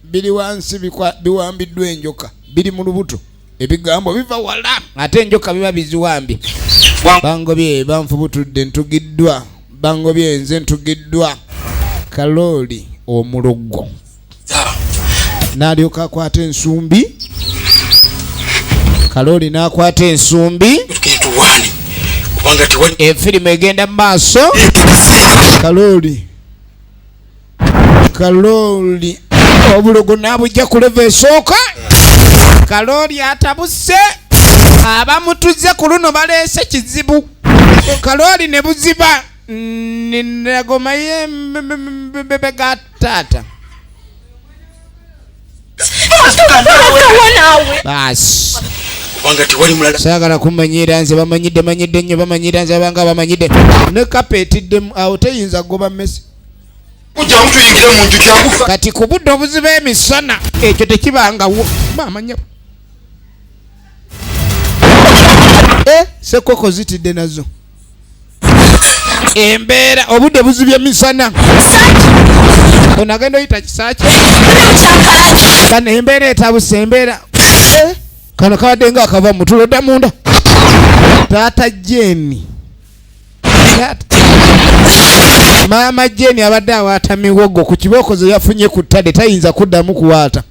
biri wansi biwambiddwa enjoka, biri mu lubuto. Ebigambo biva wala ate enjoka biba biziwambye. Bangobye banfubutudde, ntugiddwa, bangobye nze ntugiddwa. Kaloli omulogo. N'alyoka akwata ensumbi. Kaloli n'akwata ensumbi. Efirimu egenda mu maaso. Kaloli Kaloli obulogo n'abujja ku leva esooka. Kaloli atabuse, abamutuze ku luno baleese kizibu. Kaloli ne buziba nagoma yembe ga taata. Basi saagala kumanyira nze, bamanyidde manyidde nnyo, bamanyira nze abanga bamanyidde. Ne kapa etiddemu awo teyinza kugoba mmese. Kati ku budde obuziba emisana ekyo tekibangawo. Maama nnyabo. Sekoko zitidde nazo. Embeera obudde buzibye misana. Ono agenda oyita kisaaki. Kano embeera etabuse embeera. Kano kabadde nga akava mu tulo dda munda. Taata Jane. Maama Jane abadde awaata miwogo ku kibooko ze yafunye ku ttale, tayinza kuddamu kuwaata.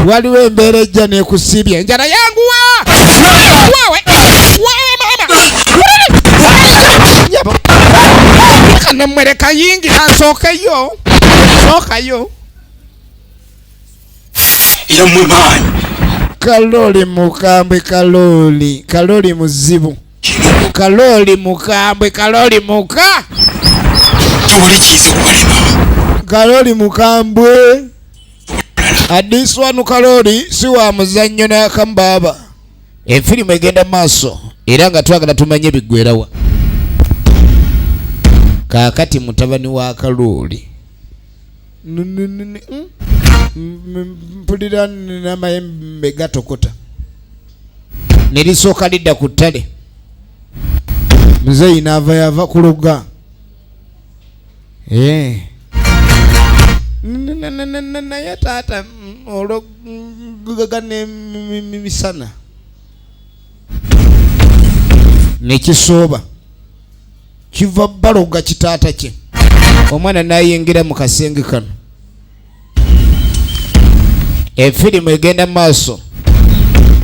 Waliwo embeera ejja n'ekusibya. Enjala yanguwa! Waawe! Waawe maama! Nyabo. Kano mmwe kayingira nsookeyo. Nsookayo. Era mmwe maanyi. Kaloli mukambwe, kaloli. Kaloli muzibu. Kaloli mukambwe, kaloli muka. Tewali kiyinza kubalema. Kaloli mukambwe. Adiswanu kaloli si wa muzannyo n'akamu baaba. Efirimu egenda maaso era nga twagala tumanye biggwerawa. Kaakati mutabani wa Kaloli. Mpulira n'amayembe gatokota. Ne lisooka lidda ku ttale. Muzeeyi n'ava yava kuloga. Naye taata ologaga n'emisana. Ne kisooba. Kiva baloga kitaata kye. Omwana n'ayingira mu kasenge kano. Efirimu egenda maaso.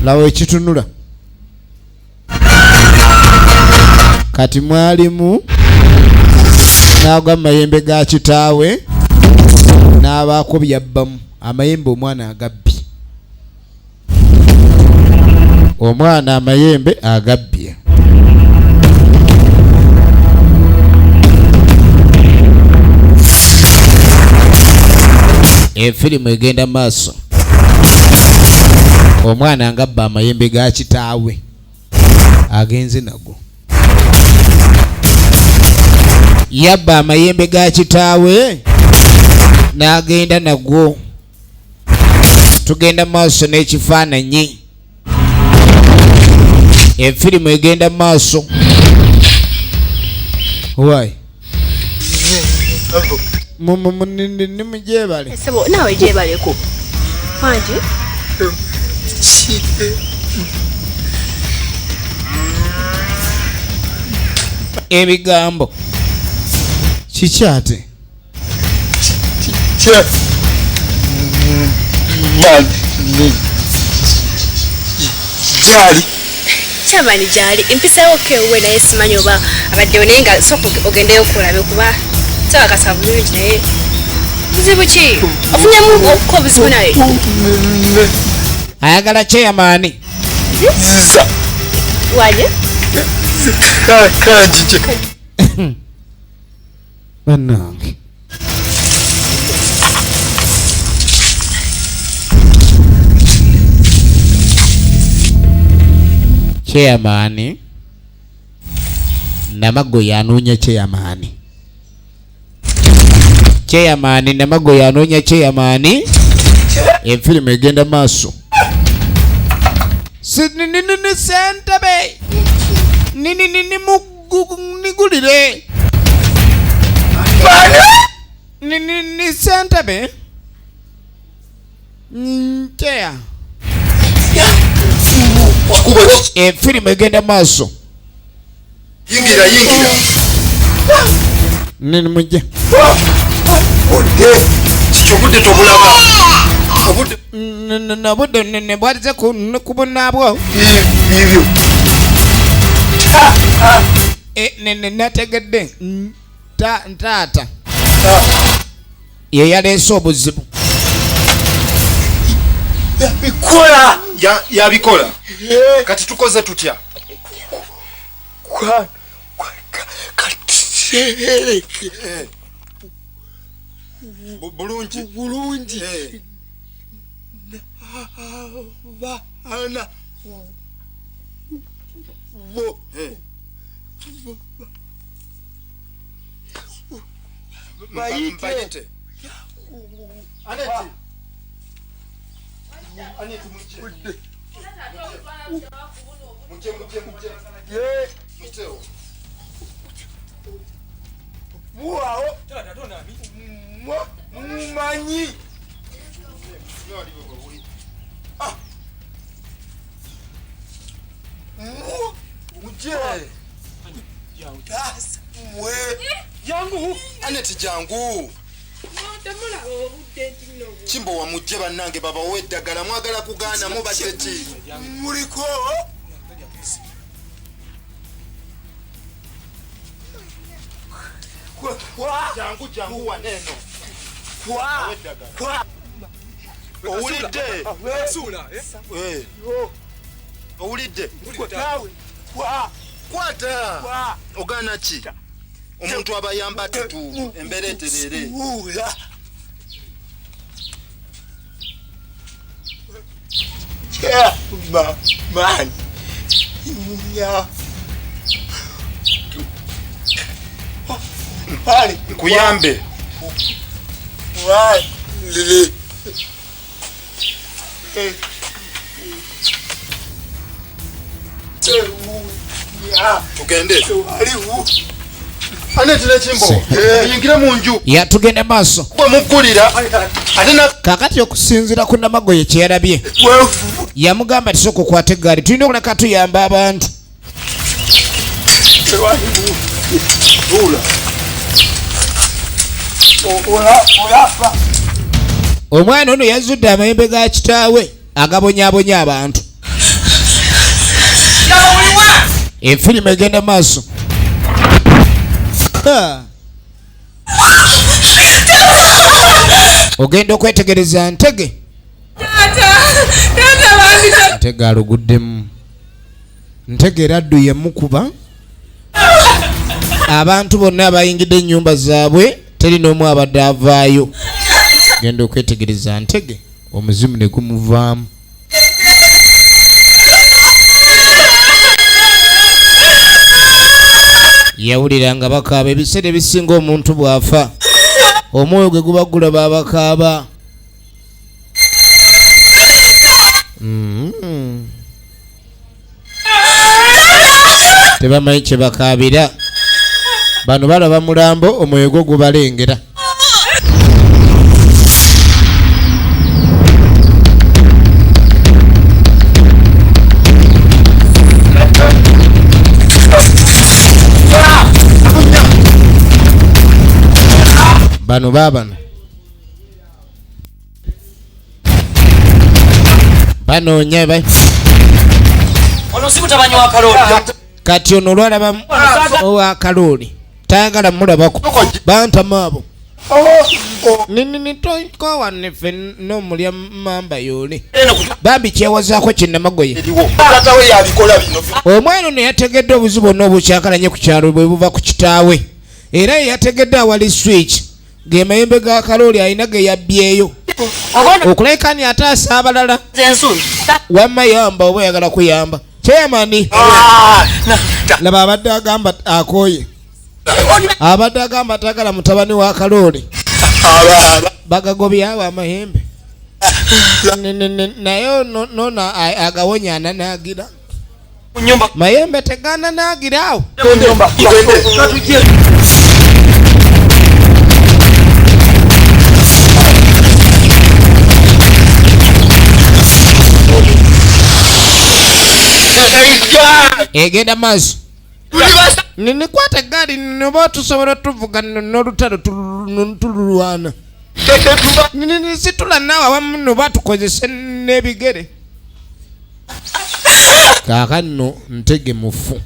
Laba ekitunula. Kati mwalimu n'agwa amayembe ga kitaawe n'abaako byabbamu. Amayembe omwana agabbye. Omwana amayembe agabbye. Efirimu egenda maaso. Omwana ngabba amayembe ga kitaawe agenze nago. Yabba amayembe ga kitaawe n'agenda nago. Tugenda maaso n'ekifaananyi. Efirimu egenda maaso. Why? Nimujebale. Sebo nawe jebaleko. Wangi? Ebigambo. Kikyate. Gyali. Kyamani gyali. Empisawo kewe naye simanyi oba abaddewo naye nga sooka ogendeyo okulabe kuba tewakasa bulungi naye buzibu ki? Ofunyemu okuko obuzibu naye. Ayagala chairman. Waje? Kanjije. Bannange. Chairman Namago yanoonya chairman. Chairman Namago yanoonya chairman. Efirimu egenda maaso. Sentebe. Nini nigulire. Nini sentebe. Chair. Efirimu egenda maaso. Yingira yingira. Nini mujje. Odde. Kikyobudde tobulaba. Obudde Obudde ne bwalize ku ku bunnaabwo. Ebyo. E, ne nategedde ntaata ye yaleese obuzibu. Yabikola. Yabikola. Kati tukoze tutya? Kati Bulungi. Bulungi. N'abaana bo. Bayite. Aneti. Aneti mujje. Mujje, mujje, mujje. Mujje. Muwawo. Mumanyi. Mujje. Mwe. Jangu. Aneti jangu. Kimbo wa mujje bannange babawe eddagala mwagala kugaana mubadde ki? Muliko. Jangu jangu waneno. Kwa. Owulidde. Owulidde. Kwata. Ogaana ki? Omuntu abayamba tutu embeera eterere. Man. Nkuyambe. Tugende. Aneti nekimbo. Yingire mu nju. Ya tugende maaso. Gwe muggulira. Ate na kakati okusinziira ku Namagoye kye yalabye. Yamugamba nti sooka okwate eggaali tulina okuleka tuyamba abantu. Omwana ono yazudde amayembe ga kitaawe agabonyaabonya abantu. Efirimu egenda maaso. Ogenda okwetegereza Ntege. Ntege aluguddemu. Ntege era adduye mukuba. Abantu bonna abayingidde ennyumba zaabwe teri n'omu abadde avaayo. Genda okwetegereza Ntege omuzimu ne gumuvaamu. Yawulira nga bakaaba ebiseera ebisinga omuntu bw'afa omwoyo gwe guba gulaba abakaaba. Tebamanyi kye bakaabira. Bano balaba mulambo omwoyo gwo gubalengera. Bano baabano banoonya Ono si mutabanyi wa Kalooli. Kati ono olwalaba owa Kalooli tayagala mulabako bantama abo. Nitokowa neffe n'omulya mamba yoole. Bambi kyewazaako kinnamagoye. Omwana ono yategedde obuzibu bwonna obukyakalanye ku kyalo bwe buva ku kitaawe. Era ye yategedde awali switch ge mayembe ga Kalooli alina ge yabbyeyo. Okulekani ataasa abalala. Wamma yamba oba oyagala kuyamba. Chairman. Laba abadde agamba akooye. Abadde agamba tagala mutabani wa Kalooli. Bagagobye awo amahembe. Naye nona agawonya ananaagira. Mayembe tegananaagira awo. Egenda maaso. Ninikwata eggaali noba tusobola tuvuga n'olutalo tululwana. Situla naawe awamu nno batukozese n'ebigere. Kaakano Ntege mufu.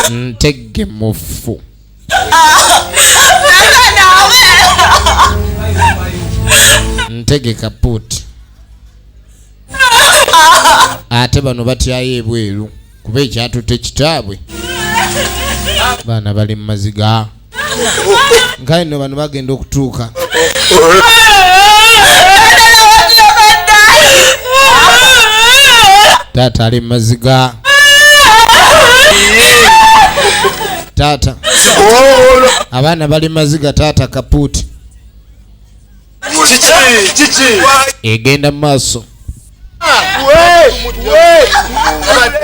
Ntege mufu. Ntege kaputi. Ate bano batyayo ebweru kuba ekyatutte kitaabwe. Baana bali mu maziga. Nkale nno bano bagenda okutuuka. Taata ali mu maziga. Taata. Abaana bali mu maziga taata kaputi. Egenda mu maaso.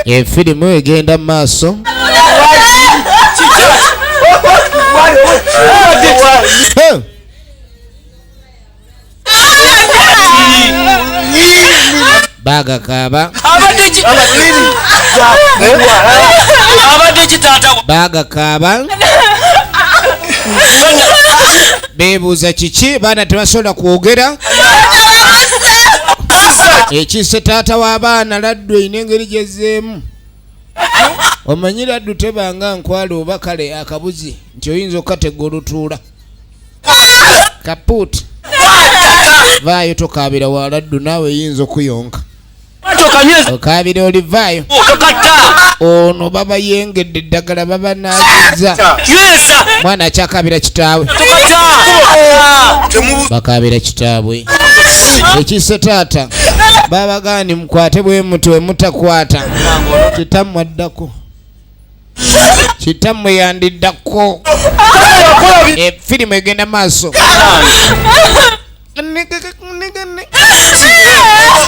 Efirimu egenda mu maaso. Bagakaaba. Bagakaaba. Beebuuza kiki, baana tebasobola kwogera. Ekisse taata w'abaana laddu erina engeri gyezzeemu. Omanyi laddu tebanga nkwale oba kale akabuzi nti oyinza okukatega olutuula. Kapuuti. Vaayo tokaabira wa laddu naawe eyinza okuyonka. Okaabira olivaayo. Ono baba yengedde eddagala baba naaziza. Mwana akyakaabira kitaawe. Bakaabira kitaabwe. Ekisse taata babagaani mukwate bwe muti we mutakwata. Kitammwe addako. Kitammwe yandiddako. Efirimu egenda maaso.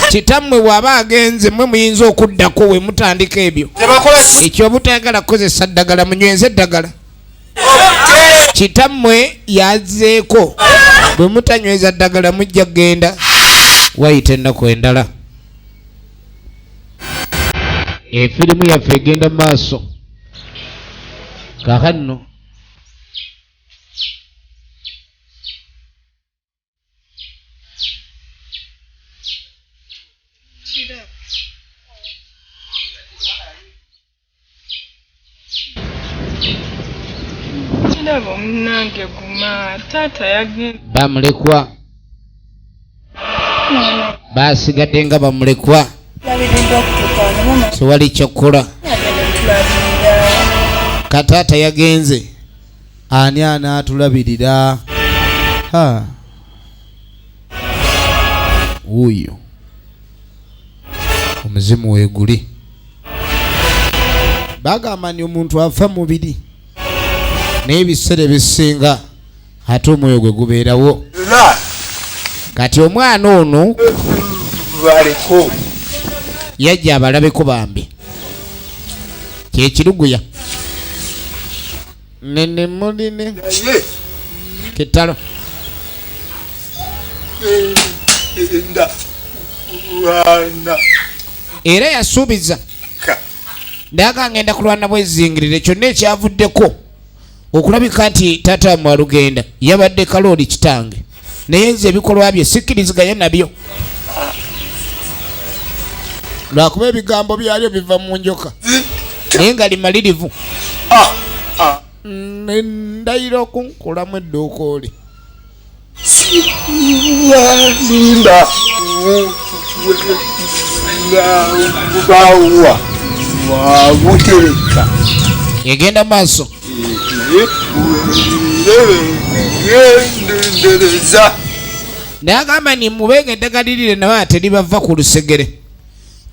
Kitammwe bw'aba agenze mmwe muyinza okuddako we mutandika ebyo. Ekyo obutayagala kukozesa ddagala munyweze eddagala. Kitammwe yazzeeko. Bwe mutanyweza ddagala mujja kugenda. Wayita ennaku endala. Efirimu yaffe egenda mu maaso. Kaakano Kirabo munnange guma, taata yagenda. Bamulekwa. Basigadde nga bamulekwa. Tewali ky'okukola. Kataata yagenze. Ani anaatulabirira? Ha. Wuuyo. Omuzimu weeguli. Bagamba nti omuntu afa mubiri. Naye ebiseera ebisinga ate omwoyo gwe gubeerawo. Kati omwana ono yajja abalabeko bambi. Kyekiruguya. Nene muline. Kitalo. Era yasuubiza. Ndaga ngenda kulwana bwezingirire kyonna ekyavuddeko okulabika nti taata mwalugenda yabadde kalooli kitange naye nze ebikolwa bye sikkiriziganya nabyo lwakuba ebigambo byalyo biva mu njoka naye nga limalirivu ndayira okunkolamu edduukooli egenda maaso n'agamba ni mubenga eddagala naye ate libava ku lusegere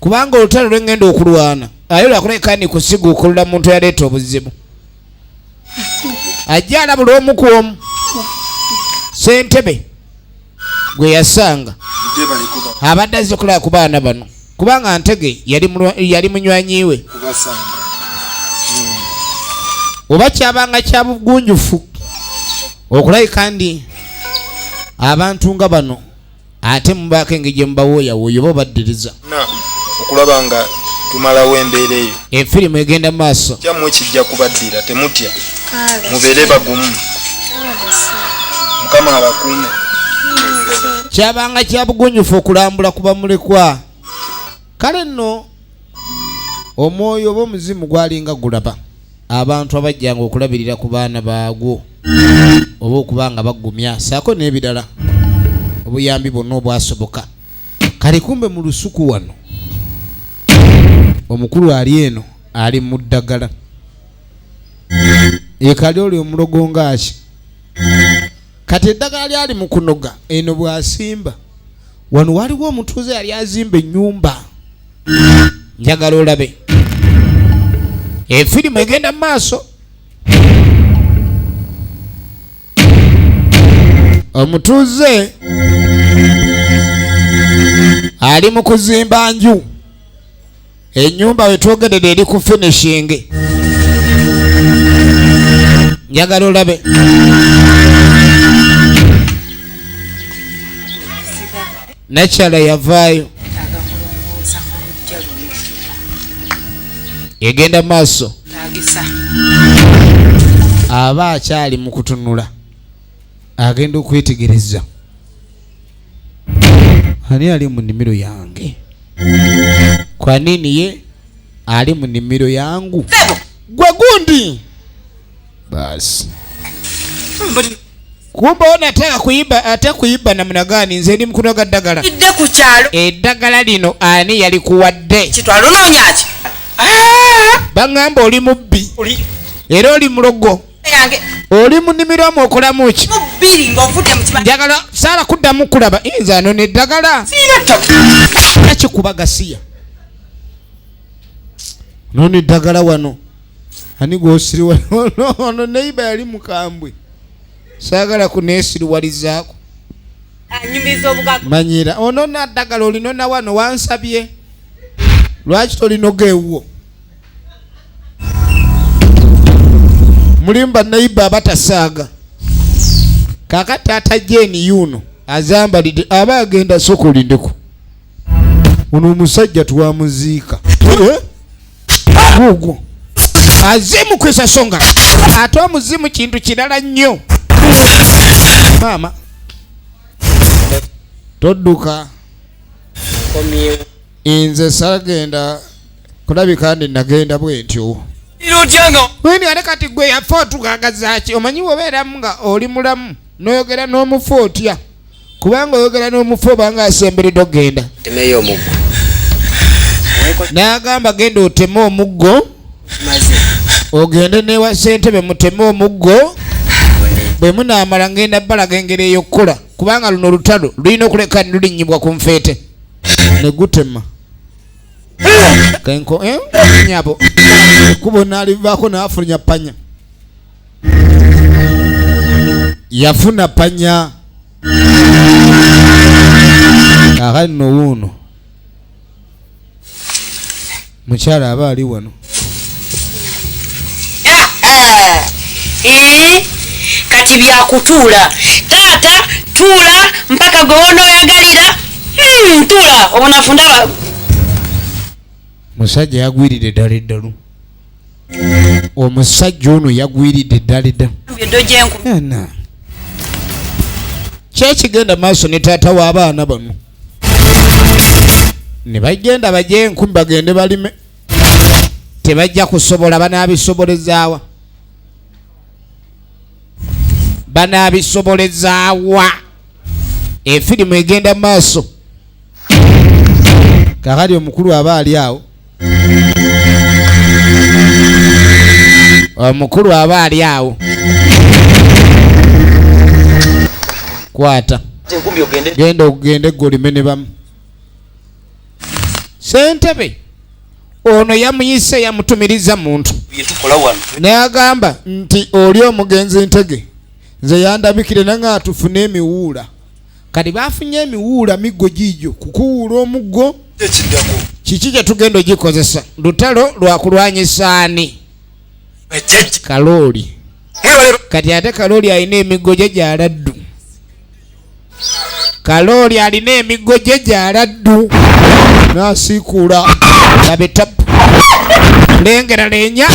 kubanga olutalo lwengenda okulwana aye lwakuleka ni kusiguukulula muntu yaleeta obuzibu ajja alabula omu ku omu ssentebe gwe yasanga abadde azze okulaba ku baana bano kubanga Ntege yali munywanyi we oba kyabanga kya bugunjufu okulabika ndi abantu nga bano ate mubaako engeri gye mubawooyawooya oba obaddiriza okulaba nga tumalawo embeera eyo. Efirimu egenda maaso. Kyammwe kijja kubaddira temutya mubeere bagumu. Mukama abakuume. Kyabanga kya bugunjufu okulambula ku bamulekwa. Kale nno omwoyo oba omuzimu gwalinga gulaba abantu abajjanga okulabirira ku baana baagwo oba okuba nga bagumya saako n'ebirala, obuyambi bwonna obwasoboka. Kale kumbe mu lusuku wano omukulu ali eno ali mu ddagala ekali oli omulogo ngaaki. Kati eddagala lyali mu kunoga eno bw'asimba wano waliwo omutuuze yali azimba ennyumba. Njagala olabe efirimu egenda mu maaso. Omutuuze ali mu kuzimba nju, ennyumba wetwogerera eri ku finishing. Njagala olabe nakyala yavaayo egenda maaso, aba akyali mu kutunula agenda okwetegereza ani ali mu nnimiro yange, kwa nini ye ali mu nnimiro yangu gwe gundi basi. Kumbe ono ataka kuyiba, ate kuyiba namna gani? Nze ndi mukunoga ddagala. Idde ku kyalo. Eddagala lino ani yalikuwadde? Kitwalo onoonya ki? Baŋŋamba oli mubbi. Era oli mulogo. Yange. Oli mu nnimiro omwo okolamu ki? Mubbiri ng'ovudde mu kibanja. Njagala saala kuddamu kulaba. Nze anona eddagala. Sirina ttaka. Nakikuba gasiya. Nona eddagala wano. Ani gw'osiriwa? Ono neighbor yali mukambwe. Saagala kuneesiriwalizaako. Anyumiza obugaga. Manyira. Ono naddagala olinona wano wansabye. Lwaki tolinoga ewuwo? Mulimu banneighbor abatasaaga. Kaakati taata Jane yuno azambalidde aba agenda sooka olindeko. Ono omusajja twamuziika. Guugwo. Azimu kwesasonga. Ate omuzimu kintu kirala nnyo. Maama. Todduka. Nze saagenda kulabika ndi nagenda bwe ntyo. Weni ate kati gwe yafa otugagaza ki? Omanyi bw'obeeramu nga oli mulamu n'oyogera n'omufu otya? Kubanga oyogera n'omufu obanga asemberedde okugenda. Temeyo omuggo. N'agamba genda oteme omuggo. Maze. Ogende n'ewa ssentebe muteme omuggo. Bwe munaamala ngenda balaga engeri ey'okukola. Kubanga luno olutalo lulina okuleka ne lulinnyibwa ku nfeete. Ne gutema. Kenko, Nyabo. Ekkubo n'alivaako n'afunya panya. Yafuna panya. Kaakati nno wuuno. Mukyala aba ali wano. Kati byakutuula. Taata, tuula mpaka gwe w'onooyagalira. Tuula, obunafu ndaba. Musajja yagwiridde ddala eddalu. Omusajja ono yagwiridde ddala eddalu. Ana. Kyekigenda maaso ne taata w'abaana bano. Ne bagenda bajje enkumi bagende balime. Tebajja kusobola, banaabisobolezaawa. Banaabisobolezaawa. Efirimu egenda maaso. Kaakati omukulu aba ali awo. Omukulu aba ali awo. Kwata. Genda ogende golime ne bamu. Ssentebe ono yamuyise yamutumiriza muntu. N'agamba nti oli omugenzi Ntege. Nze yandabikire nange atufune emiwuula. Kati baafunye emiwuula miggo giigyo kukuwuula omuggo. Ekiddako. Kiki kye tugenda ogikozesa? Lutalo lwa kulwanyisa ani? Kalooli. Kati ate Kalooli alina emiggo gye gy'aladdu. Kalooli alina emiggo gye gy'aladdu. N'asiikuula abetapu. Lengera lenya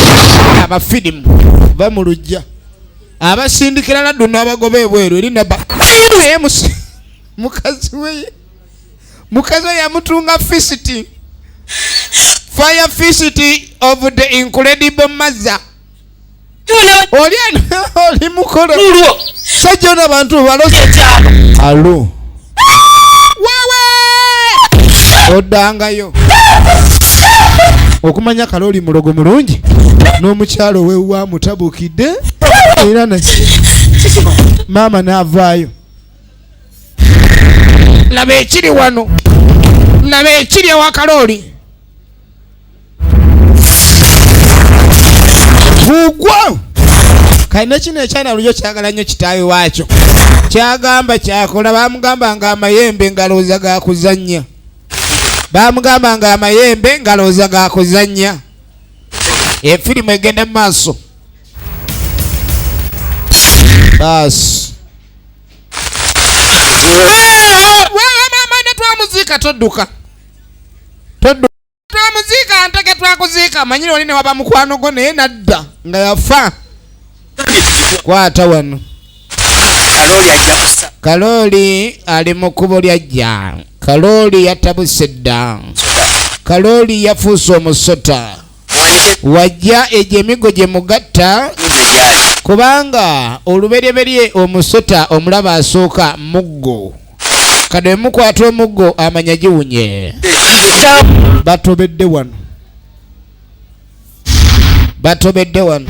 abafirimu. Va mu luggya. Abasindikira laddu n'abagoba ebweru eri naba naye mukazi we mukazi we yamutunga fisiti fire fisiti of the incredible maza oli oli mukolo sajja ono abantu baloze alo wewe oddangayo okumanya kaloli mulogo mulungi n'omukyalo wewa mutabukidde era maama n'avaayo. Laba ekiri wano, laba ekiri ewa kaloli gugwa kalina kino ekyana lujo kyagala nnyo kitaawe waakyo kyagamba kyakola. Bamugamba nga amayembe ngalowooza ga kuzannya, bamugamba nga amayembe ngalowooza ga kuzannya. Efirimu egenda mu maaso baasi twamuziika todduka todduka twamuziika ntege twakuziika manyire oli ne waba mukwano gwo naye nadda nga yafa. Kwata wano Kaloli ali mu kkubo lyajja. Kaloli yatabuse dda. Kaloli yafuuse omusota. Wajja egyo emigo gye mugatta kubanga olubereberye omusota omulaba asooka muggo. Kano emukwata omuggo amanya giwunye. Batobedde wano, batobedde wano.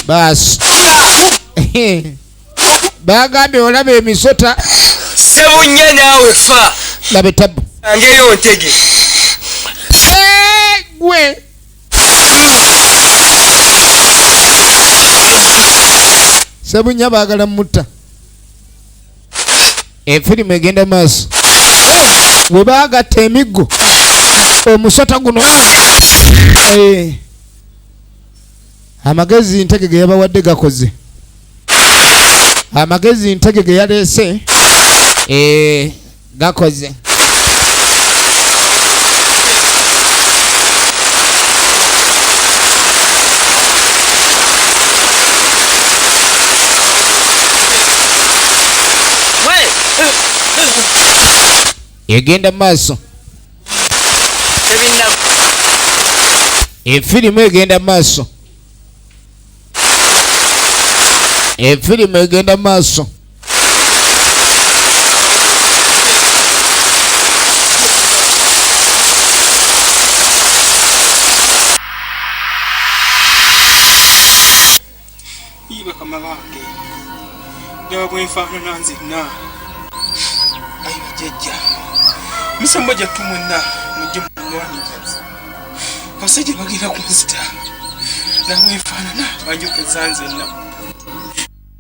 Baasi bagambye olaba emisota Sebunya naawe fa laba etabu angeyo ntege gwe Sebunya baagala mutta. Efirimu egenda maaso bwe baagatta emiggo omusota guno amagezi ntege ge yabawadde gakoze, amagezi ntege ge yaleese gakoze. Egenda maaso efirimu egenda maaso efirimu egenda maaso. Bakama bange ndaba bwenfaanana nzenna ayi bajjajja misambo gyattu mwenna mujje munwaniriza abasajja bagenda kunzita nabwenfaanana banjokeza nzenna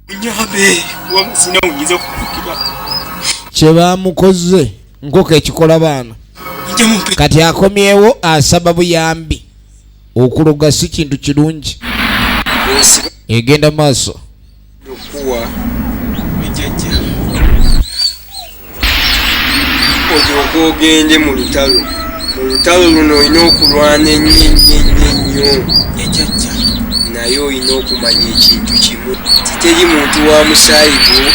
munyambe kubanga sirina wenyinza okukukira. Kye bamukoze nkoko ekikola baana kati akomyewo asaba buyambi. Okuloga si kintu kirungi. Egenda maaso okuwa ejjajja olyoke ogende mu lutalo. Mu lutalo luno olina okulwana ennyo ennyo ennyo ennyo ejjajja, naye olina okumanya ekintu kimu titeri muntu wa musaayi gwo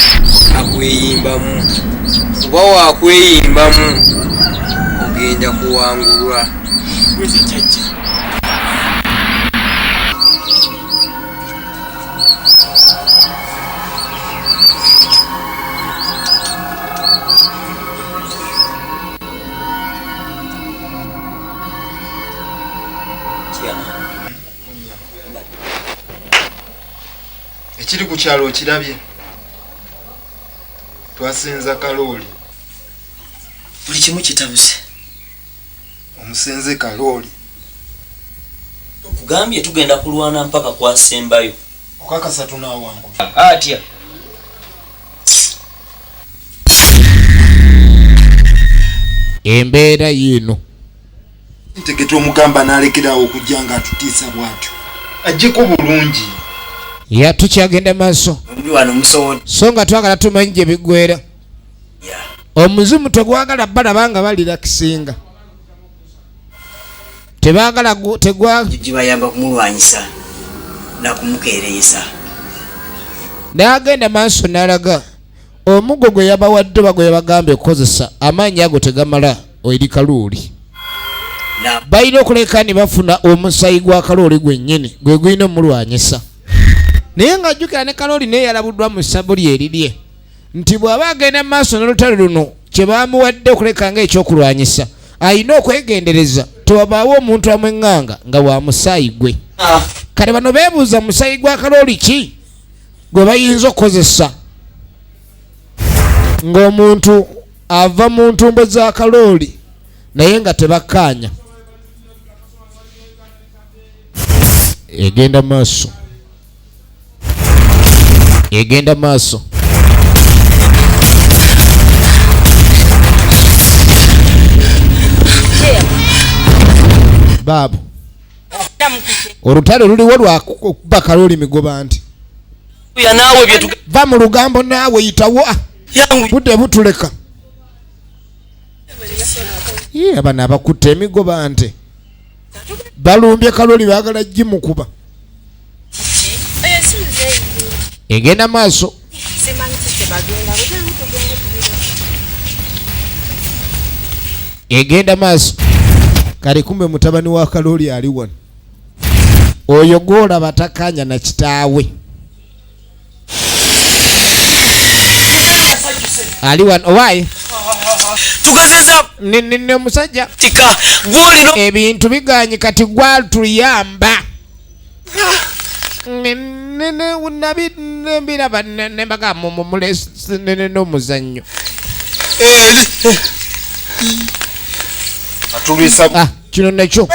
akweyimbamu, kuba waakweyimbamu ogenda kuwangulwa. Jjajja ekiri ku kyalo okirabye, twasenza Kalooli buli kimu kitabuse. Omusenze Kalooli okugambye tugenda kulwana mpaka kwasembayo. Okakasa tunaawangula atya? Embeera yiino ntegete omugamba n'alekerawo okujja nga atutiisa bw'atyo ajjeko bulungi. Yatukyagenda maaso so nga twagala tumanyi gye biggwera. Omuzimu tegwagala balaba nga balirakisinga, tebagala tegwa Gibayamba kumulwanyisa nakumukeereyesa. N'agenda maaso n'alaga omuggo gwe yabawadde oba gwe yabagambye okukozesa, amaanyi ago tegamala eri kaluuli. Balina okuleka ne bafuna omusayi gwa kalooli gwennyini gwe gulina omulwanyisa. Naye ng'ajjukira ne kalooli naye yalabuddwa mu ssabuli erirye nti bw'aba agenda mu maaso n'olutalo luno kye bamuwadde okuleka ng'ekyokulwanyisa alina okwegendereza tewabaawo omuntu amweŋŋanga nga wa musaayi gwe. Kale bano beebuuza musayi gwa kalooli ki gwe bayinza okukozesa ng'omuntu ava mu ntumbo za kalooli naye nga tebakkaanya. Egenda maaso, egenda maaso. Baabu olutalo luliwo lwakuba kalooli migoba nti va mu lugambo naawe yitawo, budde butuleka. Ye abano abakutte emigoba nte balumbye kalooli baagala gimukuba. Egenda maaso. Egenda maaso. Kale kumbe mutabani wa kalooli ali wano, oyo gwolaba takanya na kitaawe ali wano. Owaayi tugezeza ne omusajja tika gwolino ebintu biganye kati gwatuyamba nabi nembiraba nembaga n'omuzannyo atulwisa. Kino nakyo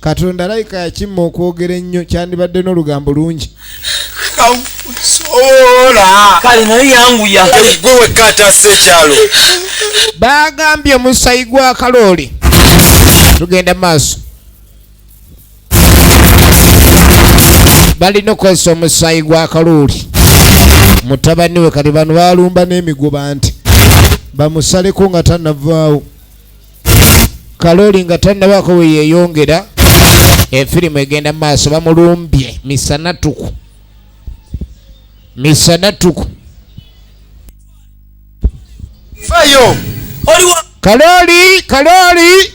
Katonda alayika yakimma okwogera ennyo, kyandibadde n'olugambo lungi. Sobola kale naye yanguya gwe wekka atassa ekyalo. Bagambye omusayi gwa kalooli. Tugenda maaso, balina okukozesa omusayi gwa kalooli mutabani we. Kati bano balumba n'emigoba nti bamusaleko nga tannavaawo kalooli, nga tannabaako we yeeyongera. Efirimu egenda maaso, bamulumbye misana tuku, misana tuku. Fayo kalooli, kalooli,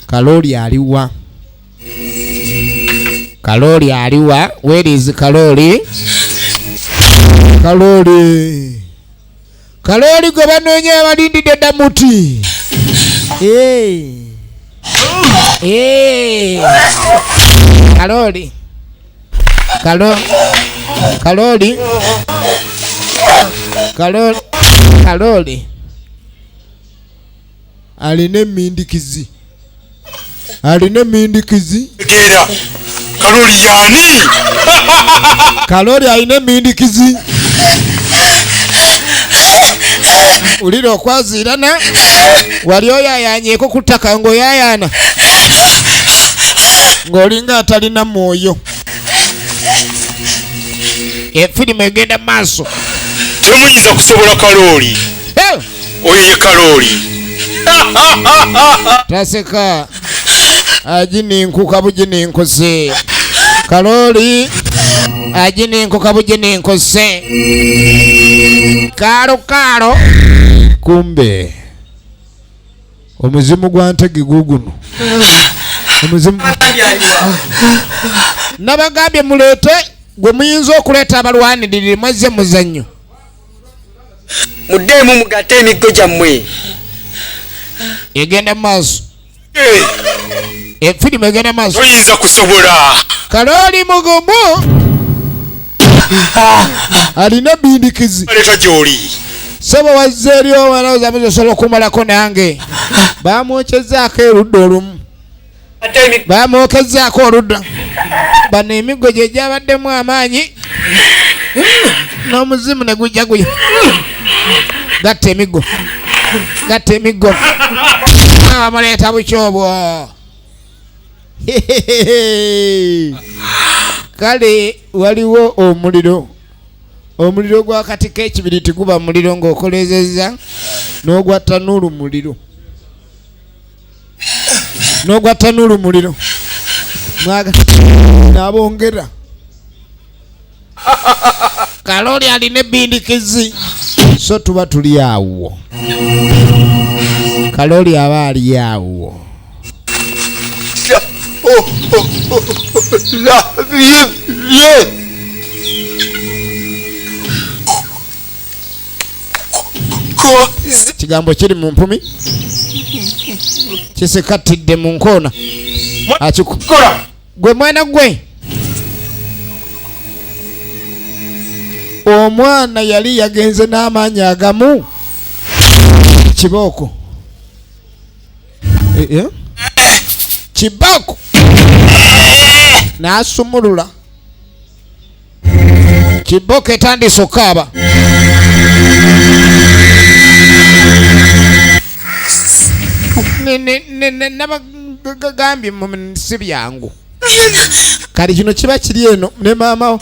kalooli aliwa? Kalooli aliwa? Where is kalooli? Kalooli, kalooli gwe banoonya, abalindidde ddamuti. Hey. Hey. Kalooli, kalooli, kalooli, kalooli alina emindikizi, alina emindikizi. Tegeera kalooli yani. Kalooli alina emindikizi. Ulira okwaziirana wali oyayanyeeko ku ttaka ng'oyayaana ng'olinga atalina mwoyo. Efirimu egenda maaso. Temuyinza kusobola kalooli. Hey! Oyo ye kalooli. Taseka agininkuka bugininkuse kalooli agininkuka bugininkuse kaalo kaalo. Kumbe omuzimu gwa ntege guguno omuzimu nabagambye muleete gwe muyinza okuleeta abalwanirire mwazze muzannyo. Muddeemu mugatte emiggo gyammwe. Egenda maaso, efirimu egenda maaso. Toyinza kusobola. Kalooli mugumu alina bindikizi. Leeta gy'oli. Sebo wazze eri omwana osobola okumalako nange. Bamwokyezaako erudda olumu, bamwokezzaako oludda. Bano emiggo gye gyabaddemu amaanyi n'omuzimu ne gujja guya gatta emiggo, gatta emiggo, bamuleeta bukyobwo. Kale waliwo omuliro, omuliro gwa kati k'ekibiriiti guba muliro ng'okolezezza n'ogwa tanuulu muliro, n'ogwa tanuulu muliro mwaga n'abongera. Kaloli alina ebindikizi, so tuba tuli awo. Kaloli aba ali awo. Kigambo kiri mu mpumi kisikatidde mu nkoona. Akikola gwe mwana gwe. Omwana yali yagenze n'amaanyi agamu kibooko. Kibooko n'asumulula. Kibooko etandise okukaaba. Nabagambye si byangu. Kati kino kiba kiri eno ne maama wo.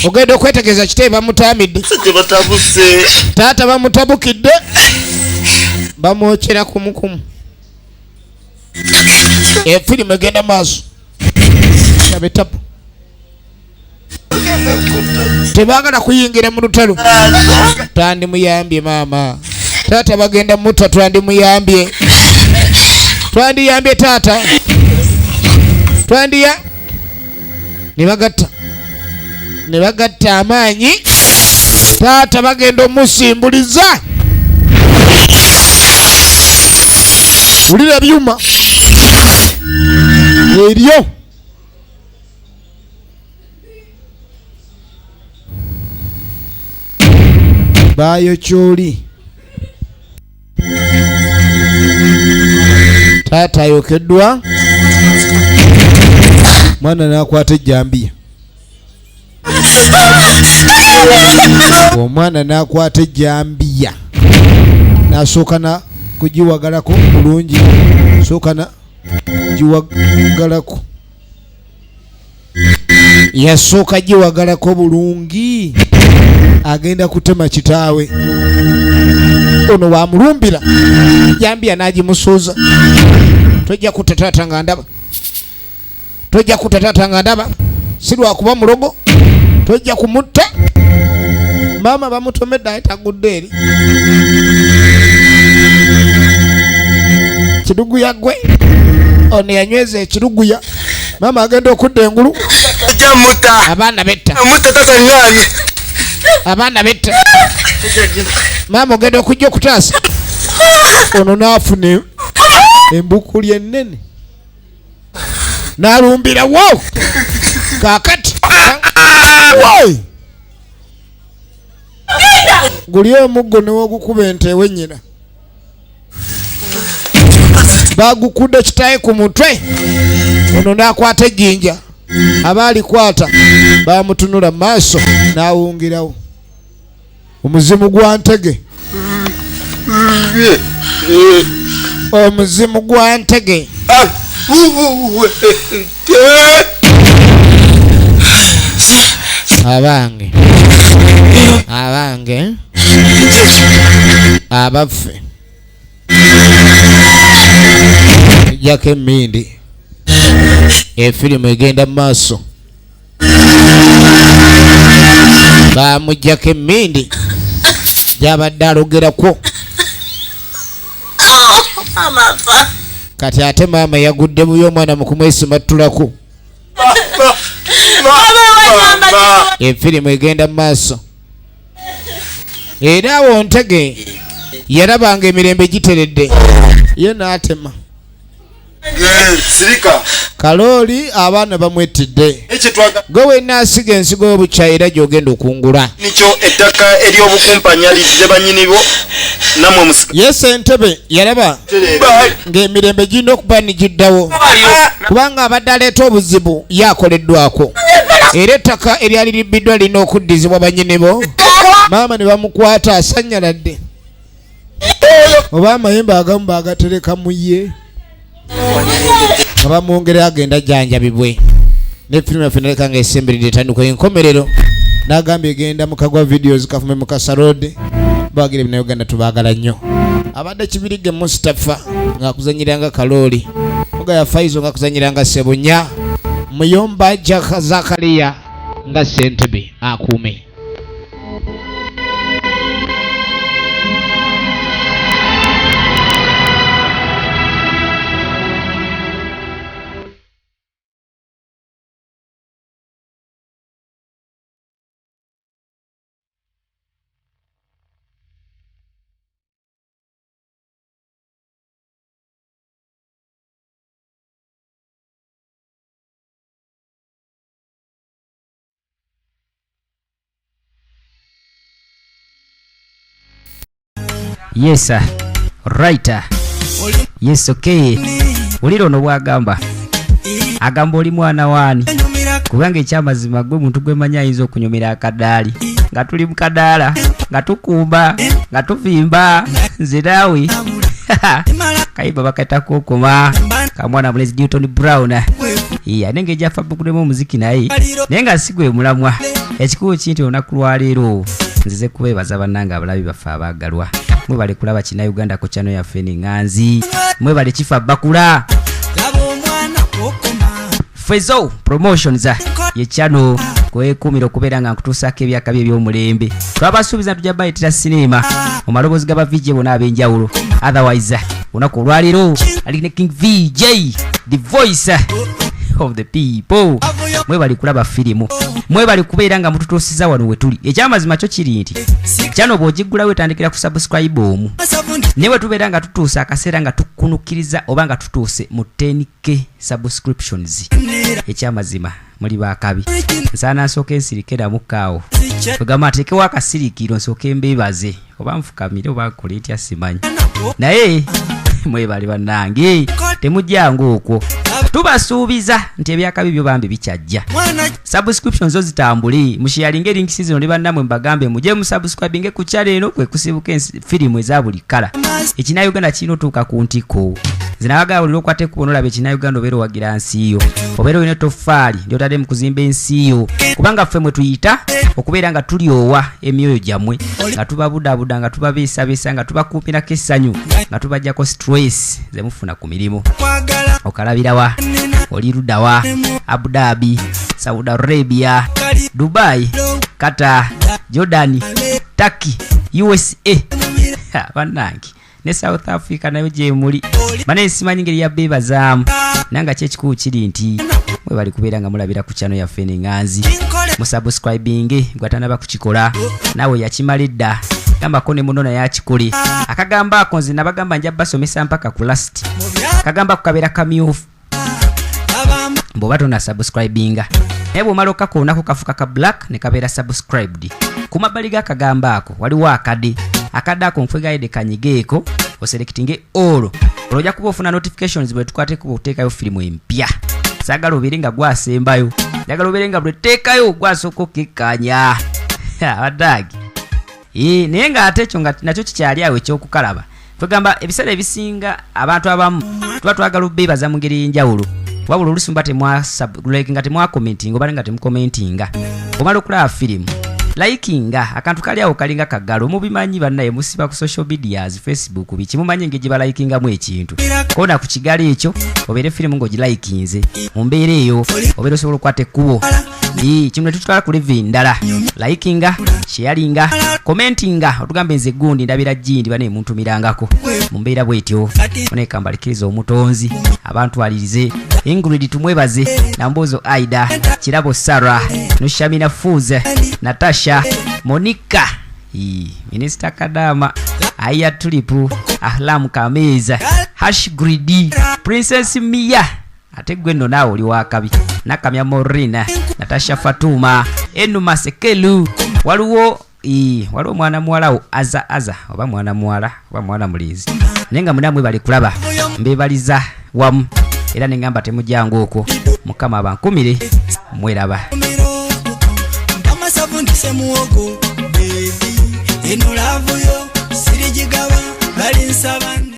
Ogenda okwetegereza kitebe bamutamidde. Taata bamutabukidde. Bamwokyera kumukumu. Efirimu egenda maaso. Abetapu. Tebaagala kuyingira mu lutalo. Twandimuyambye maama. Taata bagenda mutta, twandimuyambye. Twandiyambye taata. Twandiya. Ne bagatta. Ne bagatta amaanyi. Taata bagenda omusimbuliza. Wulira byuma. Eryo. Bayo kyoli. Taata ayokeddwa. Mwana n'akwata ejjambiya. Omwana n'akwata ejjambiya. N'asooka na kugiwagalako bulungi. Sooka na giwagalako. Yasooka giwagalako bulungi. Agenda kutema kitaawe. Ono wamulumbira. Jambiya n'agimusuuza. Tojja kutta taata nga ndaba. Tojja kutta taata nga ndaba. Si lwakuba mulogo. Tojja kumutta. Maama bamutomedde aye tagudde eri. Kiruguya gwe. Ono yanyweza ekiruguya. Maama agenda okudda engulu. Abaana betta. Abaana betta. Maama ogenda okujja okutaasa. Ono n'afuna embukuli ennene. N'alumbira wo. Kaakati. Woi! Guli omuggo ne wogukuba ente ewennyina. Bagukudde kitaawe ku mutwe. Ono n'akwata ejjinja. Abaalikwata bamutunula mu maaso n'awungirawo. Omuzimu gwa Ntege. Omuzimu gwa Ntege. Abange. Abange. Abaffe. Jjako emmindi. Efirimu egenda mu maaso. Bamuggyako emmindi gy'abadde alogerako. Kati ate maama yagudde bubi omwana mu kumwesimattulako. Efirimu egenda mu maaso. Era awo Ntege yalabanga emirembe giteredde. Ye n'atema. Kalooli abaana bamwettidde. Gwe wenna asiga ensigo y'obukyayi era gy'ogenda okungula. Nikyo ettaka ery'obukumpanya lidde bannyini bo nammwe musika. Ye Ssentebe yalaba ng'emirembe girina okuba ne giddawo kubanga abadde aleeta obuzibu ye akoleddwako. Era ettaka eryali libbiddwa lirina okuddizibwa bannyini bo. Maama ne bamukwata asannyaladde. Oba amayembe agamu baagatereka mu ye. Nga bamwongera agenda jjanjabibwe. Ne firimu yaffe naleka nga esemberedde etandika enkomerero. N'agambye egenda mu Kagwa Videos Kafume Mukasa Road. Bagira Bannayuganda tubaagala nnyo. Abadde Kibirige Mustafa ng'akuzannyiranga Kalooli. Mugaya Faizo ng'akuzannyiranga Ssebunya. Muyomba Jack Zakaria nga ssentebe akuume. Yes sir. Right. Yes, okay. Wulira ono bw'agamba. Agamba oli mwana waani? Kubanga ekyamazima gwe muntu gwe manyi ayinza okunyumira akadaali. Nga tuli mu kadaala, nga tukumba, nga tuvimba, nze naawe. Kayimba bakayita kookoma. Kamwana mulenzi Newton Brown. Iya, naye ng'ejja fabukulemu omuziki naye. Naye nga si gwe mulamwa. Ekikulu kiri nti olunaku lwaleero nzize kubeebaza bannange abalabi baffe abaagalwa. Mwebale kulaba Kinnayuganda ku channel yaffe eno eŋŋanzi. Mwebale kifa bakula. Fezo Promotions ye channel kwekuumira okubeera nga nkutuusaako ebyakabi eby'omulembe. Twabasuubiza tujja bayitira sinema mu maloboozi ga ba VJ bonna ab'enjawulo. Otherwise, olunaku olwaleero ali ne King VJ, the voice of the people. Mwebale kulaba firimu, mwebale kubeera nga mututuusiza wano we tuli. Ekyamazima kyo kiri nti channel bw'ogiggulawo etandikira ku subscribe omu, naye bwe tubeera nga tutuuse akaseera nga tukunukiriza oba nga tutuuse mu 10k subscriptions, ekyamazima muli baakabi. Nsaana nsooke nsirike namukaawo, kwegamba ateekewo akasirikiro nsooke mbeebaze, oba nfukamire oba nkole ntya simanyi, naye mwebale bannange, temujjanga okwo. Tubasuubiza nti ebyakabi byo bambi bikyajja. Subscriptions zo zitambule, musharinge links zino ne bannammwe mbagambe mujje musubscribinge ku channel eno kwe kusibuka firimu eza buli kkala. Ekinnayuganda kirina otuuka ku ntikko. Nze nabagamba buli lw'okwata ekkubo n'olaba Ekinnayuganda obeera owagira nsi yo, obeera olina ettoffaali ly'otadde mu kuzimba ensi yo, kubanga ffe mwe tuyita okubeera nga tulyowa emyoyo gyammwe, nga tubabudaabuda, nga tubabeesabeesa, nga tubakuumirako essanyu, nga tubaggyako stress ze mufuna ku mirimu. Okalabirawa? Oli luddawa? Abu Dhabi, Saudi Arabia, Dubai, Qatar, Jordan, Turkey, USA. Bannange ne South Africa nayo gyemuli. Bane simanyi ngeri ya beebazaamu, naye nga kyekikulu kiri nti mwebali kubeera nga mulabira ku channel yaffe eno eŋŋanzi. Musubscribinge gwe atanaba kukikola, naawe yakimala edda, gambako ne muno naye akikole. Akagamba ako nze nabagamba nja basomesa mpaka ku last. Akagamba ako kabeera kamyufu bw'oba tonna subscribinga, naye bw'omala okakoonako kafuka ka black ne kabeera subscribed. Ku mabbali g'akagamba ako waliwo akade. Akade ako nkwegayidde kanyigeeko oselectinge all, olwo ojja kuba ofuna notifications bwe tukwateko okuteekayo firimu empya. Saagala obeere nga gwasembayo, njagala obeere nga bwe tuteekayo gwasooka okukekkaanya. Abaddaagi. Naye ng'ate ekyo nga nakyo kikyali awo ekyokukalaba. Kwegamba ebiseera ebisinga abantu abamu tuba twagala obeebaza mu ngeri ey'enjawulo, wabula oluusi muba nga temwakomentinga oba nga temukomentinga. Omala okulaba firimu, likinga akantu kali awo kalinga kagalo, mubimanyi bannaye musiba ku social medias, Facebook biki, mumanyi engeri gye balikingamu ekintu. Koona ku kigalo ekyo obeere firimu ng'ogilikinze, mu mbeera eyo obeera osobola okukwata ekkubo. Kino ne tutwala ku level endala. Likinga, sharinga, commentinga, otugambe nze gundi ndabira gindi bane muntumirangako mu mbeera bw'etyo. Oneka mbalikiriza omutonzi abantu alirize. Ingrid tumwebaze, Nambozo Aida, Kirabo Sarah, Nushamina Fuze, Natasha, Monica, Minister Kadama, Aya Tulipu, Ahlam Kameza, Hash Gridi, Princess Mia, ate gwe nno naawe oli wakabi, Nakamya Morina, Natasha Fatuma, Enuma Sekelu, waliwo waliwo mwana muwala wo aza aza oba mwana muwala oba mwana mulenzi, naye nga munamwe bali kulaba mbebaliza wamu era ne ngamba temujjanga okwo, Mukama abankumire mweraba. Eno laavu yo sirigigaba balinsaba.